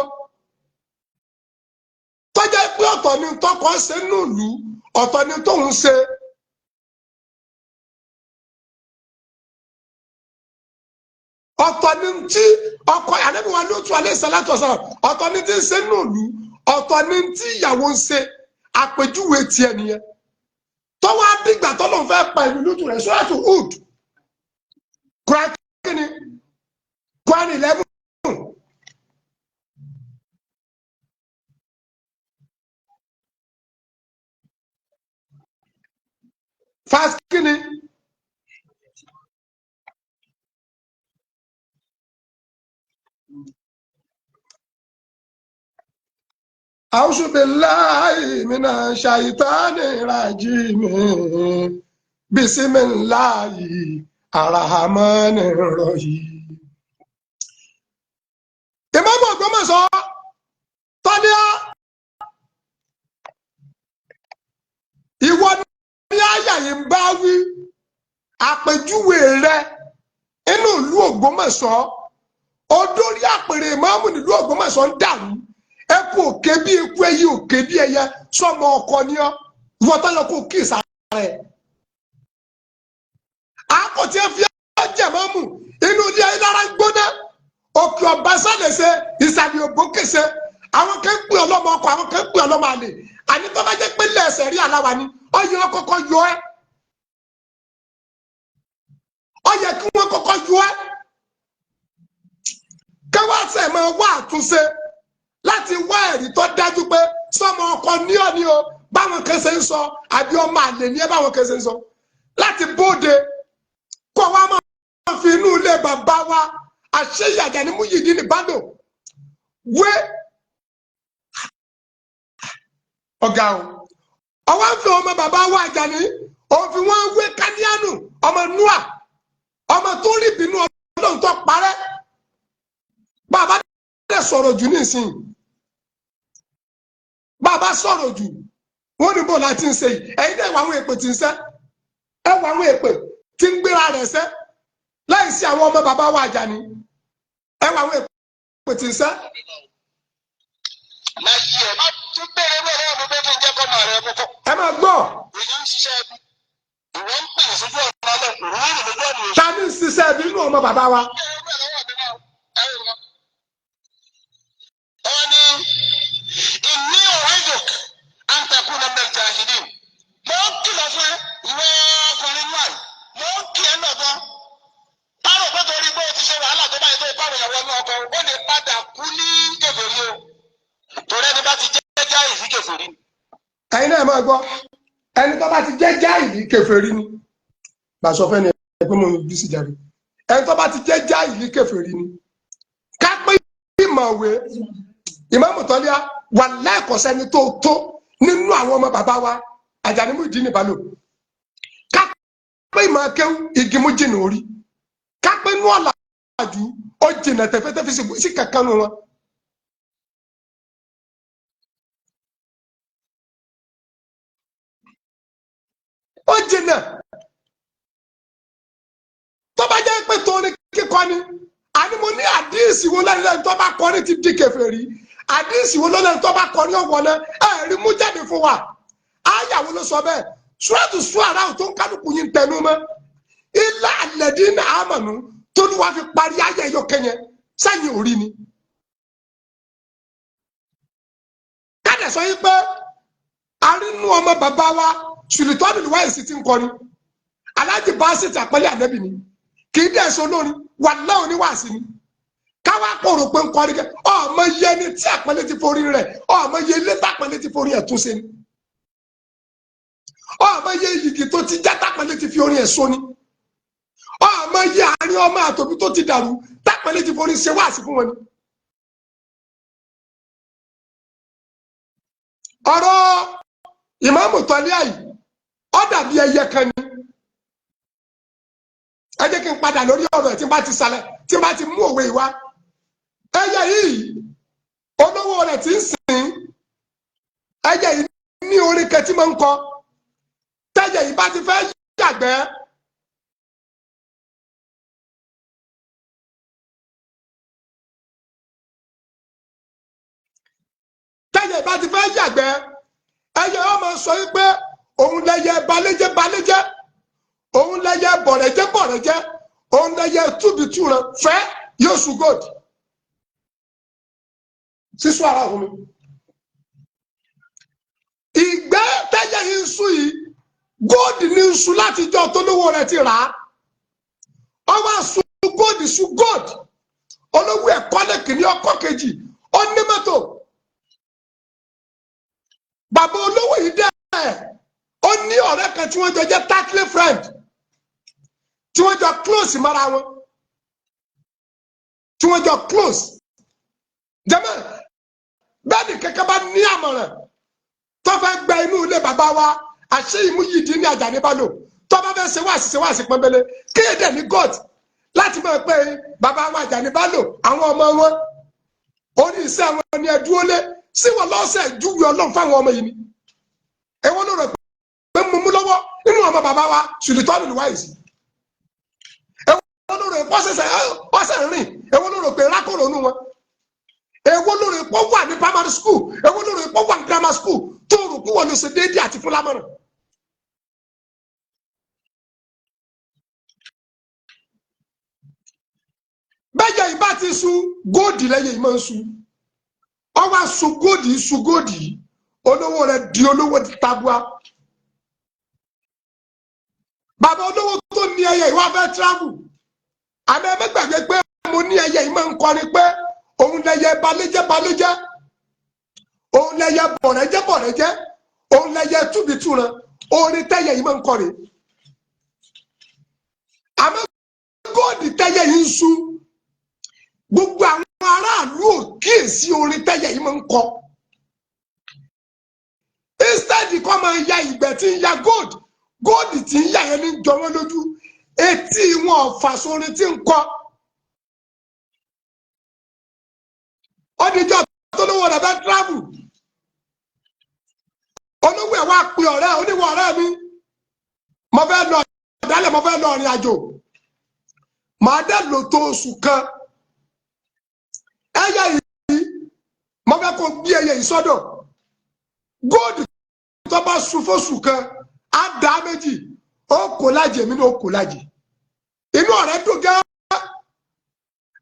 Tọ́jà pé ọ̀tọ̀ ni tọkọ ṣe nílùú, ọ̀tọ̀ ni tóun ṣe. Ọ̀tọ̀ ni tí ọkọ Ànábì wa Lúùtù alayhi salatu wasalam, ọ̀tọ̀ ni tí ń ṣe nílùú, ọ̀tọ̀ ni tí ìyàwó ń ṣe. Àpèjúwe tiẹ̀ nìyẹn. Tọ́wọ́ àdìgbà tọ́lọ́ fẹ́ pa ìlú Lúùtù rẹ̀, Suratu Hud. Quran kíni? Quran 11. Fast kíni? A'udhu billahi minash shaitani rajim. Bismillahi arrahmani rahim. Ìmáàmù Ògbómọ̀ṣọ́ tọ́líà, ìwọ ní àyà yìí ń bá wí. Àpèjúwe rẹ inú ìlú Ògbómọ̀ṣọ́, odórí àpèrè ìmáàmù nílùú Ògbómọ̀ṣọ́ ń dàrú. Eku òkè bí eku, ẹyẹ òkè bí ẹyẹ, sọmọ ọkọ ni ọ. Ìwọ tó yẹ kó kí ìsàrẹ. Àkọtí ẹ fi ọjẹ mọmù inú ilé ayé lára ń gbóná. Òkè ọba sálẹsẹ, ìsàlẹ̀ òbókèsẹ. Àwọn kan ń pè ọlọ́mọ ọkọ, àwọn kan ń pè ọlọ́mọ àlè. Àní tó bá jẹ́ pé lẹ́sẹ̀ rí aláwa ni ọyẹ wọn kọ́kọ́ yọ ẹ́. Ọyẹ kí wọ́n kọ́kọ́ yọ ẹ́. Kẹwàá máa wá àtúnṣe láti wá ẹ̀rí tó dájú pé sọmọ ọkọ ní ọ ní o, báwọn kan ṣe ń sọ, àbí ọmọ àlè ní ẹ, báwọn kan ṣe ń sọ. Láti bóde kó wa máa fi inú ilé bàbá wa àṣeyà Àjàní Muyideen Bello wé ọ̀gá o. Ọwọ́ ń fi ọmọ bàbá wa Àjàní, òun fi wọ́n wé Káníánù ọmọ Noah, ọmọ tó rí ìbínú Ọlọ́run tó parẹ́. Bàbá dẹ̀ sọ̀rọ̀ jù nísìnyí, bàbá sọ̀rọ̀ jù, wọ́n ní bò láti ń ṣe yìí. Ẹ̀yin náà wà àwọn èpè tí ń sẹ́, ẹ wà àwọn èpè tí ń gbéra rẹ̀ sẹ́ láì sí àwọn ọmọ bàbá wa Àjàní, ẹ wà àwọn èpè tí ń sẹ́. Láyé ẹ má tún bẹ̀rẹ̀ wẹ̀ lọ́wọ́ mi pé kí n jẹ́ kọ́ máa rẹ kọ́kọ́. Ẹ máa gbọ́. Èyí ń ṣiṣẹ́ ẹbí. Ìwọ ń pè sójú ọ̀nà ọlọ́run, òun rìn lójú ọ̀nà òṣù. Ta ní ń ṣiṣẹ́ ẹbí inú ọmọ bàbá wa? Wọ́n ní ìní òwúrọ̀ àǹtakùn náà jahilin. Mo ń kìlọ̀ fún ẹ, ìwọ ọkùnrin náà, mo ń kì ẹ́ lọ́gbọ́n. Báwo pé torí pé o ti ṣe wàhálà tó báyìí tó báwo ìyàwó ọmọ ọkọ, ó lè padà kú ní kèfèrí o. Torí ẹni bá ti jẹ́ jáì sí kèfèrí ni. Ẹ̀yin náà máa gbọ́, ẹni tó bá ti jẹ́ jáìlì kèfèrí ni. Bàṣọ fẹ́ ni ẹ pé mo bí sí jáde. Ẹni tó bá ti jẹ́ jáìlì kèfèrí ni. Ká pé ìmọ̀wé Ìmáàmù Tọ́líà wà láìkọ̀sẹ́ni tó tó nínú àwọn ọmọ bàbá wa Àjàní Muyideen Bello. Ká pé ìmọ̀ akéwú igi mú jìnnà orí. Ká pé inú ọ̀làjú ó jìnnà tẹ̀fẹ́tẹ́fẹ́ sí kankan nù wọn. Ó jìnnà. Tó bá jẹ́ pé torí kíkọ ni, àní mo ní àdíìsì wo lẹ́nu tó bá kọrin ti di kèfèrí, àdíìsì wo lẹ́nu tó bá kọrin ọ̀wọ́ náà ẹ̀rí mú jáde fún wa. Áyàwó ló sọ bẹ́ẹ̀? Suratu Shu'ara tó ń kálukú yín tẹnu mọ́. Ilá alladhina amanu tóluwà fi parí ayé ẹ̀yọ kẹyẹ sẹ́yìn orí ni. Káde sọ yín pé arínú ọmọ bàbá wa Sultan Wáìsì ti ń kọrin, Alhaji Basit àpẹẹlẹ ànẹ́bì ni, kì í dẹ̀ sọ lórí wà láwọn oníwàásí ni. Káwá kòrò pé ń kọrin kẹ ọmọ iye ẹni tí àpẹẹlẹ ti forí rẹ̀, ọmọ iye ilé tàpẹẹlẹ ti forí ẹ̀ tún ṣe ni, ọmọ iye yìgì tó ti já tàpẹẹlẹ ti fi orin ẹ̀ so ni, ọmọ iye àárín ọmọ àtòbí tó ti dàrú tàpẹẹlẹ ti forí ṣe wáàsí fún wọn ni. Ọ̀rọ̀ ìmáàmù tọ́lé àyè ó dàbí ẹyẹ kan ni. Ẹ jẹ́ kí n padà lórí ọ̀rọ̀ ẹ̀ tí n bá ti sàlẹ̀, tí n bá ti mú òwe ìwá. Ẹyẹ yìí, olówó rẹ̀ ti ń sìn. Ẹyẹ yìí ní orin kan tí mo ń kọ. Tẹ́yẹ yìí bá ti fẹ́ yàgbẹ́, tẹ́yẹ yìí bá ti fẹ́ yàgbẹ́, ẹyẹ ó máa sọ yìí pé òun lẹyẹ balẹ́jẹ́ balẹ́jẹ́, òun lẹyẹ bọ̀rẹ̀jẹ́ bọ̀rẹ̀jẹ́, òun lẹyẹ túbitúran fẹ́ yóò sùn gold sísú ara òun mi. Ìgbẹ́ tẹ́yẹ yìí ń sùn yìí, góòdì ní ń sùn látijọ́ tó lówó rẹ̀ ti rà á. Ó wá sùn góòdì, sùn góòdì. Olówó ẹ̀ kọ́lé kìíní, ọkọ̀ kejì, ó ní mọ́tò. Bàbá olówó yìí dẹ́ ẹ̀, ó ní ọ̀rẹ́ kan tí wọ́n jọ jẹ́ tackle friend, tí wọ́n jọ close mọ́ra wọn, tí wọ́n jọ close. Jẹ́mọ́ bẹ́ẹ̀ ni kẹ́kẹ́ bá ní àmọ̀ràn tó fẹ́ gba inú ilé bàbá wa àṣẹ Ìmúyìdí ní Àjàní Bello, tó bá fẹ́ ṣe wáàsí, ṣe wáàsí pọ́nbélé, kéde ní God láti máa pé bàbá wa Àjàní Bello, àwọn ọmọ wọn orí iṣẹ́ wọn ni ẹ dúró lé sí wọn lọ́sẹ̀ júwe Ọlọ́run fáwọn ọmọ yìí ni. Èwo ló rẹ̀ pé mo mú lọ́wọ́ nínú ọmọ bàbá wa Sùlítọ́nù Lùwáìsì? Èwo ló rẹ̀ pọ́ sẹ̀sẹ̀ ọ̀sẹ̀ rìn? Èwo ló rò pé rákòrò nù wọn? Èwo ló rò pé wà ní primary school? Èwo ló rò pé wà ní grammar school tó rò pé wọn ló ṣe déédéé àti fún lámọ̀ràn? Bẹ́ẹ̀ yìí bá ti su góòdì lẹ́yìn yìí máa ń su, ọwọ́ su góòdì, su góòdì, olówó rẹ̀ di olówó tabua. Bàbá olówó tó ní ẹyẹ ìwà fẹ́ travel. Àmọ́ ẹ gbàgbé pé mo ní ẹyẹ yìí máa ń kọrin pé òun lẹyẹ balẹ́jẹ́ balẹ́jẹ́, òun lẹyẹ bọ̀rẹ́jẹ́ bọ̀rẹ́jẹ́, òun lẹyẹ túbitúran. Orin tẹ́yẹ yìí máa ń kọrin. Àmọ́ góòdì tẹ́yẹ yìí ń su, gbogbo àwọn aráàlú ò kíyèsí orin tẹ́yẹ yìí máa ń kọ. Instead kọ́ máa ya ìgbẹ́ tí ń ya gold, gold tí ń yà yẹn ní jọ wọ́n lójú, etí wọn ọ̀fà sórin tí ń kọ. Ó dijọ́ tó lówó rẹ̀ fẹ́ travel, olówó ẹ̀ wá pe ọ̀rẹ́, oníwọ̀ ọ̀rẹ́ mi, mo fẹ́ lọ ọ̀dálẹ̀, mo fẹ́ lọ ìrìn àjò, màá dẹ̀ lò tó oṣù kan. Ẹyẹ yìí mo fẹ́ kó gbé ẹyẹ yìí sọ́dọ̀. Góòdù tó bá sun fóṣù kan á dá méjì, ó kò lájì, èmi náà ó kò lájì. Inú ọ̀rẹ́ dùn gẹ́,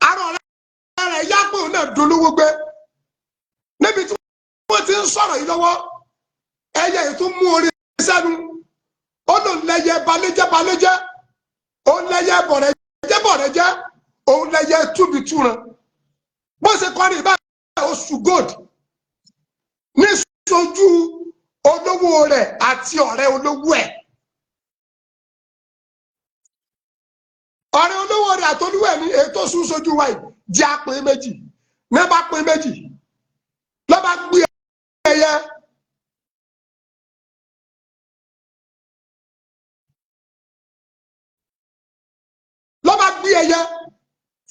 ara ọ̀rẹ́ rẹ̀ yá pé òun náà dolówó gbé. Níbi tí wọ́n ti ń sọ̀rọ̀ yìí lọ́wọ́, ẹyẹ yìí tún mú orí sẹ́nu. Ó lòun lẹ́yẹ balẹ́jẹ́ balẹ́jẹ́, òun lẹ́yẹ bọ̀rẹ́jẹ́ bọ̀rẹ́jẹ́, òun lẹ́yẹ túbitúran. Bó ṣe kọrin ìbára oṣù gold ní sojú olówó rẹ̀ àti ọ̀rẹ́ olówó ẹ̀. Ọ̀rẹ́ olówó rẹ̀ àtolúwẹ̀ ní ètò sùn sojú wa yìí jẹ́ àpín méjì. Ní bá pín méjì lọ́ba gbé ẹyẹ lọ́ba gbé ẹyẹ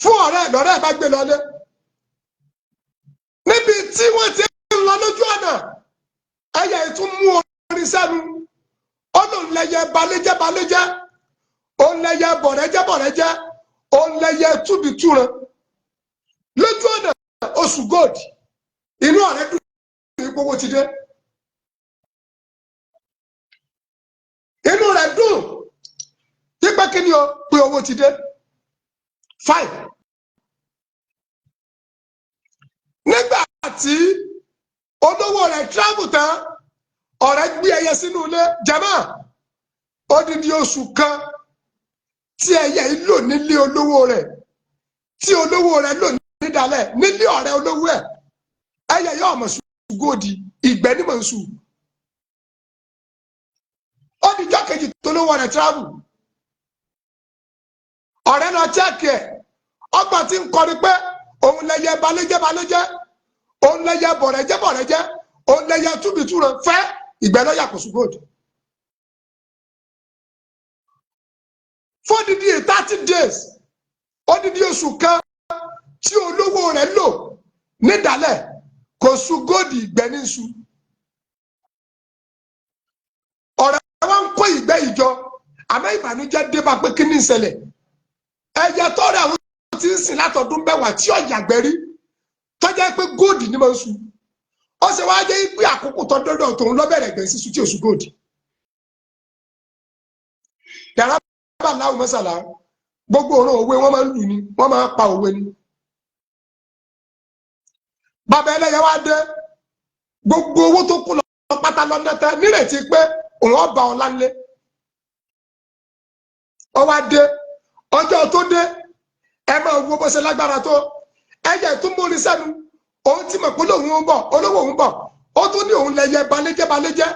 fún ọ̀rẹ́ lọ́rẹ́ bá gbé lọlé. Níbi tí wọ́n ti ń lọ lójú ọ̀nà, ẹyẹ yìí tún mú orin sẹ́nu. Ó lòun lẹyẹ balẹ́jẹ́ balẹ́jẹ́, òun lẹyẹ bọ̀rẹ́jẹ́ bọ̀rẹ́jẹ́, òun lẹyẹ túbitúran. Lójú ọ̀nà oṣù gold, inú ọ̀rẹ́ dùn ní gbogbo ti dé. Inú rẹ̀ dùn pípẹ́ kí ni o pé owó ti dé. Fine. Nígbà tí olówó rẹ̀ travel tán, ọ̀rẹ́ gbé ẹyẹ sínú ilé. Jama, odidi oṣù kan Tí ẹyẹ yìí lò nílé olówó rẹ̀, tí olówó rẹ̀ lò nídàálẹ̀ nílé ọ̀rẹ́ olówó ẹ̀, ẹyẹ yóò mọ̀ sùn góòdì, ìgbẹ́ ní mọ̀ ń sùn. Ó di ijọ́ kejì tó lówó rẹ̀ travel, ọ̀rẹ́ lọ check ẹ̀, ọgbà tí ń kọrin pé òun lẹyẹ balẹ́jẹ́ balẹ́jẹ́, òun lẹyẹ bọ̀rẹ̀jẹ́ bọ̀rẹ̀jẹ́, òun lẹyẹ túbìtúrọ̀ fẹ́, ìgbẹ́ lọ́yà, kò sùn góòdì. Fódìdí 30 days, odidi oṣù kan tí olówó rẹ̀ lò nídàálẹ̀, kò sùn góòdì, ìgbẹ́ ní sùn. Ọ̀rẹ́ wa ń kó ìgbẹ́ ìjọ, àmọ́ ìbànújẹ́ dé bá pé kí ní ìṣẹ̀lẹ̀? Ẹyẹ tọ́rẹ̀ àwọn tí ń sìn látọdún 10 tí ọ̀yàgbẹ́ rí, tọ́jà pé góòdì ni máa ń sùn, ó ṣe wá jẹ́ pé àkókò tó dọ́dọ̀ tòun lọ́bẹ̀rẹ̀ gbẹ̀ sísun tí oṣù góòdì. Yàrá bá láwùn mọ́sàlá, gbogbo òrùn òwe wọ́n máa ń lù ní, wọ́n máa ń pa òwe ni. Bàbá ẹlẹ́yẹ wá dé, gbogbo owó tó kú lọ pátá lọ́nà tẹ́, nírètí pé òun ọba ọ̀la ńlẹ̀. Ó wá dé, ọjọ́ tó dé, ẹ máa wo bó ṣe lágbára tó. Ẹyẹ tó mórí sẹ́nu, òun ti mọ̀ pé lóun ń bọ̀, olówó òun bọ̀, ó tún ní òun lẹyẹ balẹ́jẹ́ balẹ́jẹ́,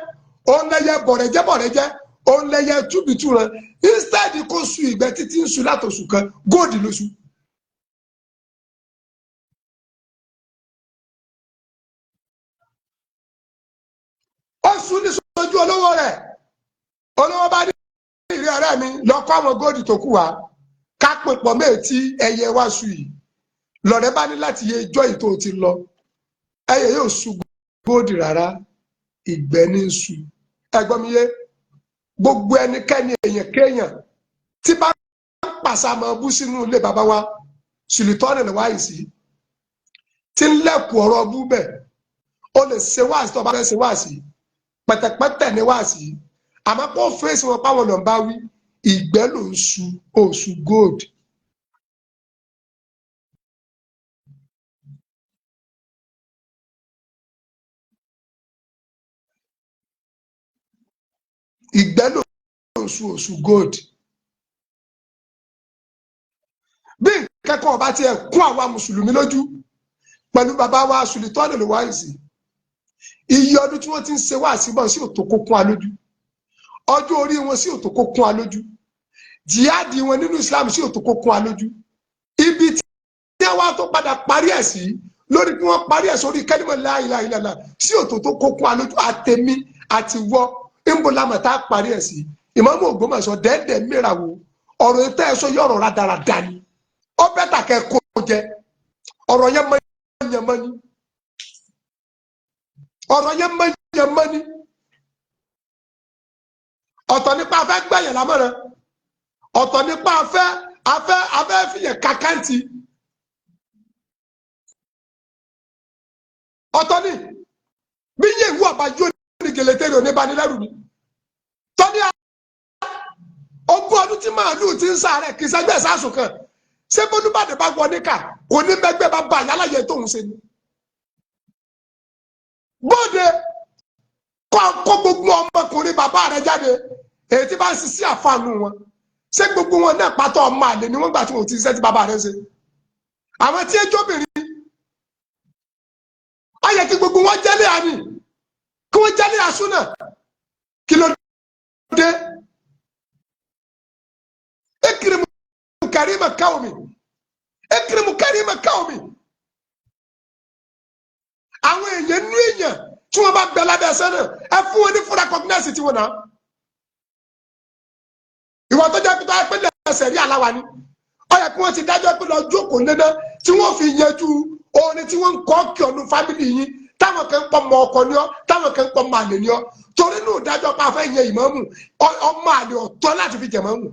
òun lẹyẹ bọ̀rẹ̀jẹ́ bọ̀rẹ̀jẹ́, òun lẹyẹ túbìtú rẹ. Instead kó su ìgbẹ́ títí ń su látòṣù kan, góòdì lóṣù. Ó sùn ní sojú olówó rẹ̀. Olówó bá ní, ìrí ọ̀rẹ́ mi, lọ kọ́ àwọn góòdì tó kù wá, ká pè pọ̀ méètì ẹyẹ wá sùn yìí. Lọ̀rẹ́ bá ní láti yẹ ijọ́ yìí tó ti lọ, ẹyẹ yóò su góòdì rárá, ìgbẹ́ ní su. Ẹgbọ́n mi yé? Gbogbo ẹnikẹ́ni, èèyàn kéèyàn tí bá ń pàṣàmọ̀ bú sínú ilé bàbá wa sùlùtọ́ọ̀nì lè wáyé sí tí ń lẹ́kùn ọ̀rọ̀ bú bẹ̀, ó lè ṣe wáàsí tó bá fẹ́ ṣe wáàsí, pẹ̀tẹ̀pẹ̀tẹ̀ ní wáàsí, àmọ́ kó fèsì wọn páwọn lọ́n bá wí, ìgbẹ́ ló ń su, oṣù gold. Ìgbẹ́ ló ń su, oṣù gold. Bí kẹ́kọ̀ọ́ ọba tiẹ̀ kún àwa mùsùlùmí lójú pẹ̀lú bàbá wa sùlítọ́ọ̀nì ló wáyé sí, iye ọdún tí wọ́n ti ń ṣe wáàsí bọ̀ sí òtò kó kún wa lójú, ọjọ́ orí wọn sí òtò kó kún wa lójú, jihadi wọn nínú Islam sí òtò kó kún wa lójú, ibi tí wọ́n tó padà parí ẹ̀ sí lórí kí wọ́n parí ẹ̀ sórí kẹ́límọ̀ la ilaha illallah sí òtò tó kó kún wa lójú, àtẹ̀mí àti wọ́ ńbọ̀lámọ̀ tá a parí ẹ̀ sí. Ìmáàmù Ògbómọ̀ṣọ́ dẹ́ẹ̀dẹ́ mìíràn wo ọ̀rọ̀ ètò ẹ̀ṣọ́ yọ̀rọ̀ rádaràda ni, ó bẹ́tà kẹ́ kó jẹ ọ̀rọ̀ yẹn mọ́ yẹn mọ́ ni, ọ̀rọ̀ yẹn mọ́ yẹn mọ́ ni. Ọ̀tọ̀ nípa afẹ́ gbẹ̀yẹ̀ lámọ̀ràn, ọ̀tọ̀ nípa afẹ́ afẹ́ afẹ́ fìyẹ̀ kàkáǹtì, ọ̀tọ̀ ni bí yé ìwú ọba yóò ní gèlètèrè oníbanilẹ́rù ni. Tọ́ni ogún ọdún tí màálù ti ń sáré kì í sẹ́gbẹ́ sásùn kan, ṣé bólúbàdàn bá wọ níkà kò ní mẹ́gbẹ́ bá bá yálàyé tóun ṣe ni. Bóde kọ́ kó gbogbo ọmọkùnrin bàbá rẹ̀ jáde, èyí tí bá ń sisi àfààní wọn, ṣé gbogbo wọn náà pátá ọmọ àlè ni wọ́n gbà tí wọn ò ti ṣiṣẹ́ tí bàbá rẹ̀ ṣe? Àwọn tí ẹjọ́ obìnrin, ó yẹ kí gbogbo wọn jẹ́lé àní, kí wọ́n jẹ́lé àsúnà. Kí ló dé? Ekirimu karima káwọmi, ekirimu karima káwọmi. Àwọn èèyàn nú èèyàn tí wọ́n bá bẹ lábẹ́ ẹsẹ̀ náà, ẹ fún wọn ní fúnra recognize tiwọn náà. Ìwọ tó jẹ́ pé tó yẹ pé lẹ́sẹ̀ rí aláwa ni, ó yẹ kí wọ́n ti dájọ́ pé lọ jókòó léná tí wọ́n fi yanjú orin tí wọ́n ń kọ́ kí ọdún fámìlì yín, táwọn kan ń pọ̀ mọ́ ọkọ ní ọ, táwọn kan ń pọ̀ mọ́ àlè ní ọ, torí inú ìdájọ́ pa fẹ́ yẹn ìmáàmù, ọmọ àlè ọ̀tọ̀ láti fi jẹ̀mọ́mù.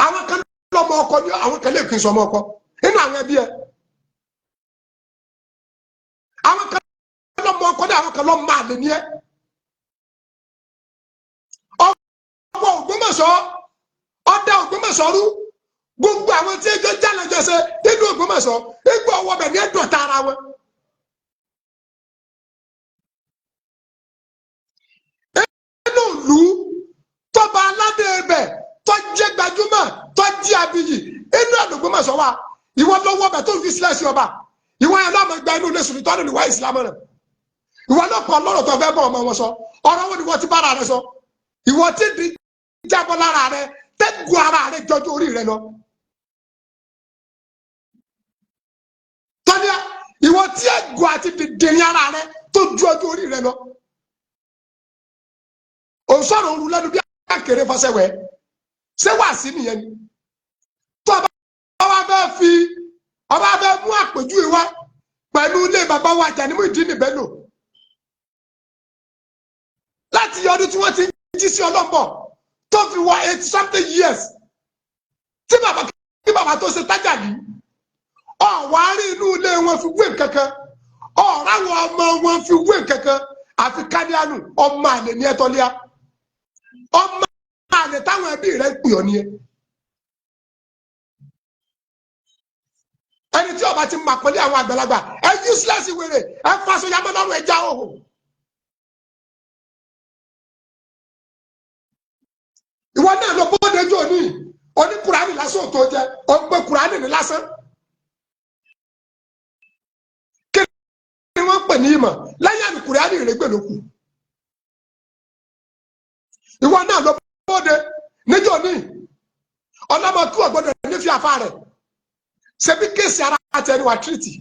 Àwọn kan lọ́mọ ọkọ ní ọ, àwọn kan lè kí n sọ ọmọ ọkọ nínú àwọn ẹbí ẹ, àwọn kan lọ́mọ ọkọ ní, àwọn kan lọ́mọ àlè ní ẹ. Ọwọ́ Ògbómọ̀ṣọ́ ọdá Ògbómọ̀ṣọ́ rú, gbogbo àwọn tí ẹjọ́ jálẹjọ ṣe nínú Ògbómọ̀ṣọ́ igbó ọwọ́ bẹ̀ ní ẹ̀dọ̀ta ara wọn. Nínú ìlú Ògbómọ̀ṣọ́ wà. Ìwọ lọ́wọ́ bẹ̀ tó ń fi sílẹ̀ sí ọba. Ìwọ yẹn lọ́mọ gba inú ilé Sultan ní wáyé ìsìlámù rẹ̀. Ìwọ ló kọ lọ́rọ̀ tó fẹ́ bọ́ ọmọ wọn sọ. Ọ̀rọ̀ wo ni wọ́n ti bára rẹ sọ? Ìwọ tí di jábọ́ lára rẹ, tẹ́gùn ara rẹ jọjú orí rẹ lọ. Tọ́lá, ìwọ tí ẹ̀gùn àti dìndìnrín ara rẹ tó ju ọjọ́ orí rẹ lọ. Òun sọ̀rọ̀ òru lẹ́nu bí àkèrè fọsẹ̀wẹ̀. Ṣé wàá sí nìyẹn ni? Tó ọba fẹ́ fi ọba fẹ́ mú àpèjúwe wá pẹ̀lú ilé bàbá wa Àjàní Muyideen Bello. Láti ọdún tí wọ́n ti ń jí sí ọlọ́mbọ̀ tó fi wọ 80 something years tí bàbá kí bàbá tó ṣe tájà yìí, ọ̀wá rí inú ilé wọn fi wé kankan, ọ̀rá àwọn ọmọ wọn fi wé kankan, àfi kádíánù. Ọmọ àlè ní ẹtọ́líà, ọmọ àlè táwọn ẹbí rẹ̀ ń pè ọ́ ní ẹ. Ẹni tí ọba ti mà pẹ̀lú àwọn àgbàlagbà ẹ useless wèrè, ẹ faṣọ yamọ lọ́rùn, ẹ já òhò. Ìwọ náà lọ bóde jò ní oní kùránì lásán tó jẹ, ó ń pè kùránì ní lásán. Kí ni wọ́n pè ní ìmọ̀ lẹ́yìn àmì kùránì ìrẹ́gbẹ̀ ló kù. Ìwọ náà lọ bóde níjọ́ ní ọlọ́mọ kí wọ́n gbọ́dọ̀ nífi àfa rẹ̀ ṣebí kéèsì ara àti ẹni wà tírìtì.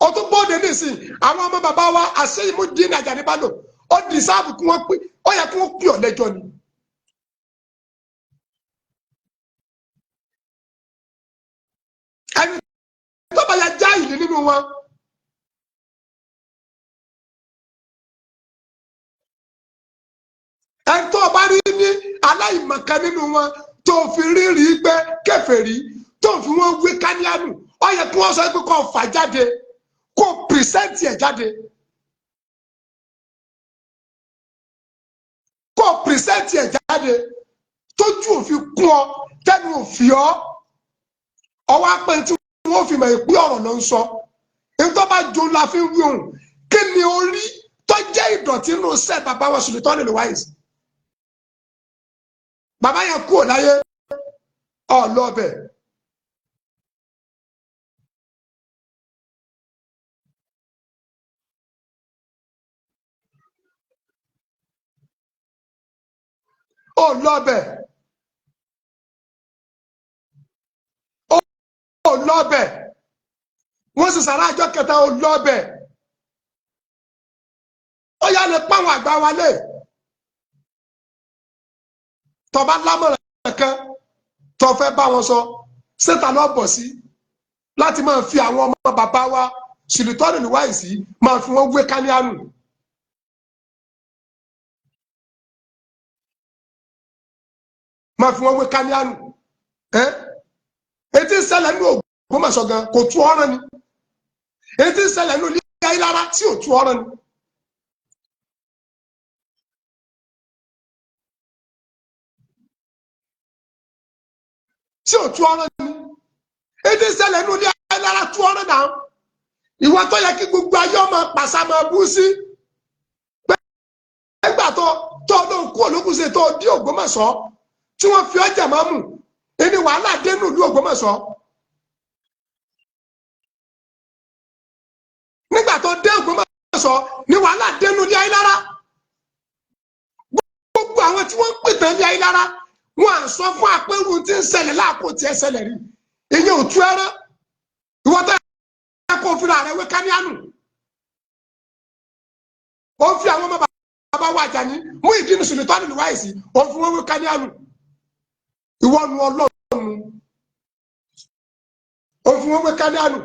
Ó tún bóde nísìn àwọn ọmọ bàbá wa àṣeyìí Muyideen Àjàní Bello, ó dìsáàbù kí wọ́n pè, ó yẹ kí wọ́n pè ọ́ lẹ́jọ́ ni. Ẹni tó bá ya já ìlú nínú wọn, ẹni tó bá rí ní aláìmọ̀kan nínú wọn tó fi rírì pé kèfèrí tó fi wọn wé káníánù, ó yẹ kí wọ́n sọ pé kó fà jáde, kó pìrìsẹ́ǹtì ẹ̀ jáde, kó pìrìsẹ́ǹtì ẹ̀ jáde, tójú òfin kún ọ, tẹnu òfin ọ, ọwọ́ apẹ́ tí wọ́n fi mọ̀ ìpín ọ̀rọ̀ ló ń sọ. Nítorí bá jo la fi wí òun, kí ni orí tó jẹ́ ìdọ̀tí nínú sẹ́ bàbá wa Sultan Wise? Bàbá yẹn kúrò láyé ọlọ́bẹ̀. Ọlọ́bẹ̀. Ọlọ́bẹ̀. Wọ́n sì sàrà àjọ kẹta ọlọ́bẹ̀. Ó yá lè pàwọn àgbà wa lé. Tọba lámọ̀ràn kan tó fẹ́ bá wọn sọ, ṣéta lọ bọ̀ sí láti máa fi àwọn ọmọ bàbá wa Sultan Wise máa fi wọ́n wé káníánù. Máa fi wọ́n wé káníánù. Etí ń ṣẹlẹ̀ ní Ògbómọ̀ṣọ́ gan kò tú ọ̀ràn ni. Etí ń ṣẹlẹ̀ ní ilé Ayílára tí ò tú ọ̀ràn ni. Tí ò tú ọ̀ràn ni. Etí ń ṣẹlẹ̀ ní ilé Ayílára tú ọ̀ràn náà. Ìwọ tó yẹ kí gbogbo ayé ọmọ pàṣẹ máa bú sí. Nígbà tó tó lóun kú olókùn ṣe tó dí Ògbómọ̀ṣọ́ tí wọ́n fi ọjà máa mú, ẹni wàhálà dénú ìlú Ògbómọ̀ṣọ́. Nígbà tó dé Ògbómọ̀ṣọ́ ni wàhálà dénú ilé Ayílára. Gbogbo àwọn tí wọ́n ń pìtàn ilé Ayílára wọ́n à ń sọ fún apẹ́rù tí ń ṣẹlẹ̀ láàkó tí ẹ ṣẹlẹ̀ rí. Ìyẹn ò tú ẹrán. Ìwọ tó yẹ kó fira rẹ wé káníánù. Ó fi àwọn ọmọ bàbá wa Àjàní Muyideen Sultan Wise, ó fi wọ́n wé káníánù. Ìwọ nu Ọlọ́run. Ó fi wọ́n wé káníánù.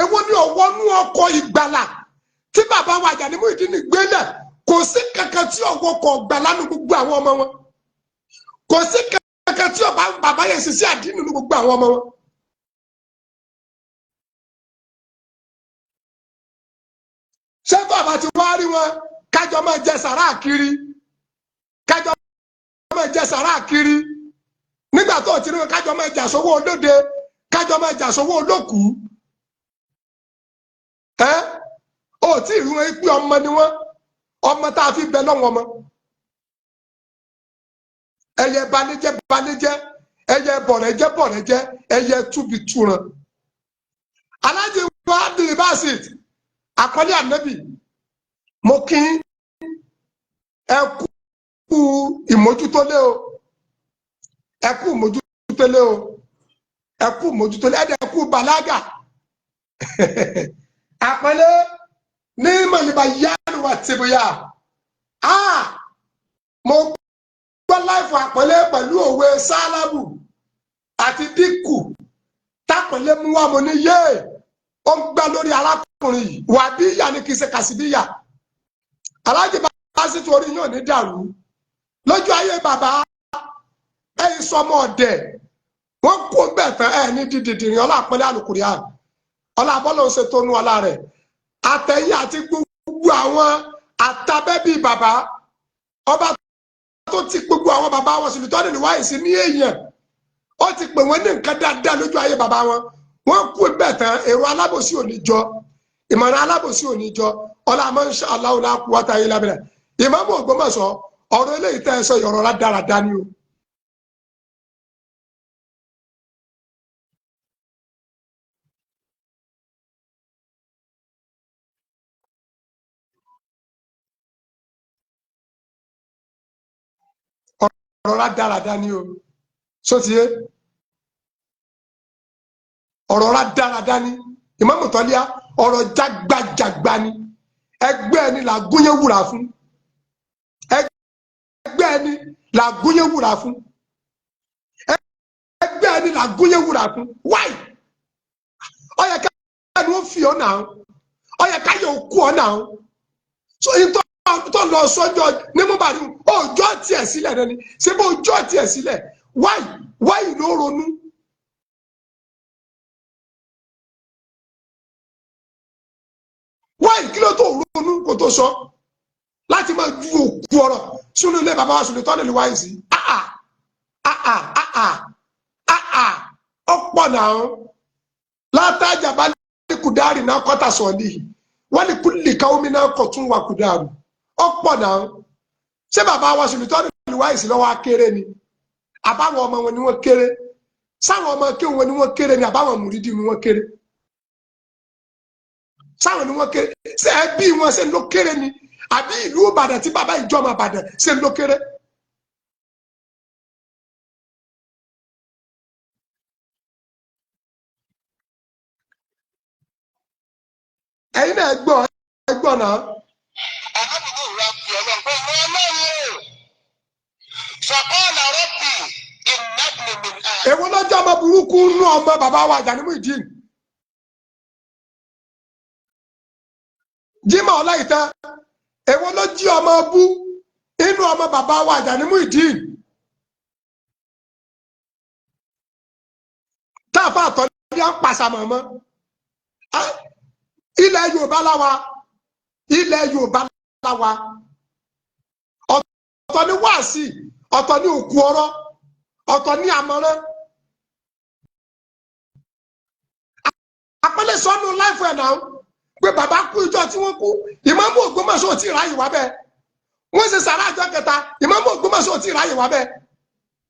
Èwo ni ọwọ́ nú ọkọ̀ ìgbàlà tí bàbá wa Àjàní Muyideen gbélẹ̀? Kò sí kankan tí ọwọ́ kọ̀ gbàlà nu gbogbo àwọn ọmọ wọn. Kò sí kankan tí ọba bàbá yẹn ṣiṣẹ́ àdínì nu gbogbo àwọn ọmọ wọn. Ṣé bàbá ti wá rí wọn kájọ máa jẹ sàrà kiri? Kájọ máa jẹ sàrà kiri. Nígbà tó ti rí wọn kájọ máa jà sówó olóde, kájọ máa jà sówó olókùú. Ẹ ò tí ì rí wọn pé ọmọ ni wọn, ọmọ tá a fi bẹ lọ́wọ́ ọmọ. Ẹyẹ balẹ̀jẹ́ balẹ̀jẹ́, Ẹyẹ bọ̀rẹ̀jẹ́ bọ̀rẹ̀jẹ́, ẹyẹ túbi túran. Alájí wa Abdulbasit àkọlé ànábì, mo kí ẹ kú ìmójútólé o, ẹ kú ìmójútólé o, ẹ kú ìmójútólé, ẹ dẹ̀ kú bàlágà. Àpẹẹrẹ ní mọ̀lẹ́bà yánu wà tìbúyà. Mo gbọ́ láìfọ àpẹẹrẹ pẹ̀lú òwe sálábù àti dínkù tápẹ̀lẹ́ mú wá. Mo ní yéè, ó ń gbá lórí arákùnrin yìí. Wà bí ìyá ni, kì í ṣe kàṣíbíyà. Aláàjì bá sí torí yóò ní dàrú lójú ayé bàbá ẹ̀yin sọmọ ọ̀dẹ̀. Wọ́n kó bẹ̀ tán ẹ̀ ní dídìdìrín. Ọlá àpẹẹrẹ àlùkùrìá, ọlá abọ́lọ́ ṣe tónú ọlá rẹ̀, àtẹ̀yìn àti gbogbo àwọn àtàbẹ́bí bàbá, ọba tó ti gbogbo àwọn bàbá wọn sì tọ́ nínú wáyé sí ní èèyàn, ó ti pè wọ́n ní nǹkan dáadáa lójú ayé bàbá wọn. Wọ́n kú bẹ́ẹ̀ tán, èrò alábòsí ò ní jọ, ìmọ̀ràn alábòsí ò ní jọ. Ọlá insha Allah la quwwata illa billah. Ìmáàmù Ògbómọ̀ṣọ́, ọ̀rọ̀ eléyìí tẹ́ ẹ sọ, ọ̀rọ̀ rádaràda ni o. Ọ̀rọ̀ rádaràda ni o, sótìyé, ọ̀rọ̀ rádaràda ni. Ìmáàmù Tọ́líà, ọ̀rọ̀ jágbajàgba ni. Ẹgbẹ́ ẹni là gúnyé wúrà fún, ẹgbẹ́ ẹni là gúnyé wúrà fún, ẹgbẹ́ ẹni là gúnyé wúrà fún. Wáì, ó yẹ ká ẹnu ó fi ọ́ náà, ó yẹ ká yẹ òkú ọ́ náà. So ìtọ́ tó lọ sọ́jọ́ ní mọ́bàrí, ọjọ́ tiẹ̀ sílẹ̀ náà ni. Ṣé bó ọjọ́ tiẹ̀ sílẹ̀? Wáì wáì ló ronú. Wáì, kí ló tó ronú kó tó sọ láti máa ju òkú ọ̀rọ̀ sínú ilé bàbá wa sùn tọ́lẹ̀ lè wáyé sí? Àà àà àà àà, ọ̀pọ̀ náà látàjà bá ní kùdárì náà kọ́tà sọ̀ọ́lì wọ́n ní kúlì káwọ́mí náà kọ̀ tún wà kùdárì, ọ̀pọ̀ náà. Ṣé bàbá wa sùn tọ́lẹ̀ lè wáyé sí lọ́wọ́ akéré ni? Àbáwọn ọmọ wọn ni wọ́n kéré? Sáwọn ọmọ kéwọn wọn ni wọ́n kéré ni? Àbáwọn mùrídìí ni wọ́n kéré? Sáwọn ni wọ́n kéré? Ṣé ẹbí wọn ṣe ló kéré ni, àbí ìlú Ìbàdàn tí bàbá ìjọba Ìbàdàn ṣe ló kéré? Ẹ̀yin náà gbọ́, ẹ gbọ́ náà. Ànábì ìwà pè Ọlọ́run pé ìwọ Ọlọ́run o. Faqala rabbi innabni min ahli. Èwo lọ́jọ́ ọmọ burúkú nú ọmọ bàbá wa Àjàní Muyideen Jimoh Ọláìtàn? Èwo ló jí ọmọ bú inú ọmọ bàbá wa Àjàní Muyideen táàfà àtọ́ ní à ń pàṣà mọ̀mọ́? Ilẹ̀ Yorùbá láwa, ilẹ̀ Yorùbá láwa. Ọ̀tọ̀ ní wáàsí, ọ̀tọ̀ ní òkú ọ̀rọ̀, ọ̀tọ̀ ní àmọ̀ràn. Àpẹẹrẹ sọnù láìfọ ẹ̀ náà pé bàbá kú, ìjọ tí wọ́n kú, Ìmáàmù Ògbómọ̀ṣọ́ ò tí ì ráyè wá bẹ́ẹ̀. Wọ́n ṣe sàrà àjọ kẹta, Ìmáàmù Ògbómọ̀ṣọ́ ò tí ì ráyè wá bẹ́ẹ̀.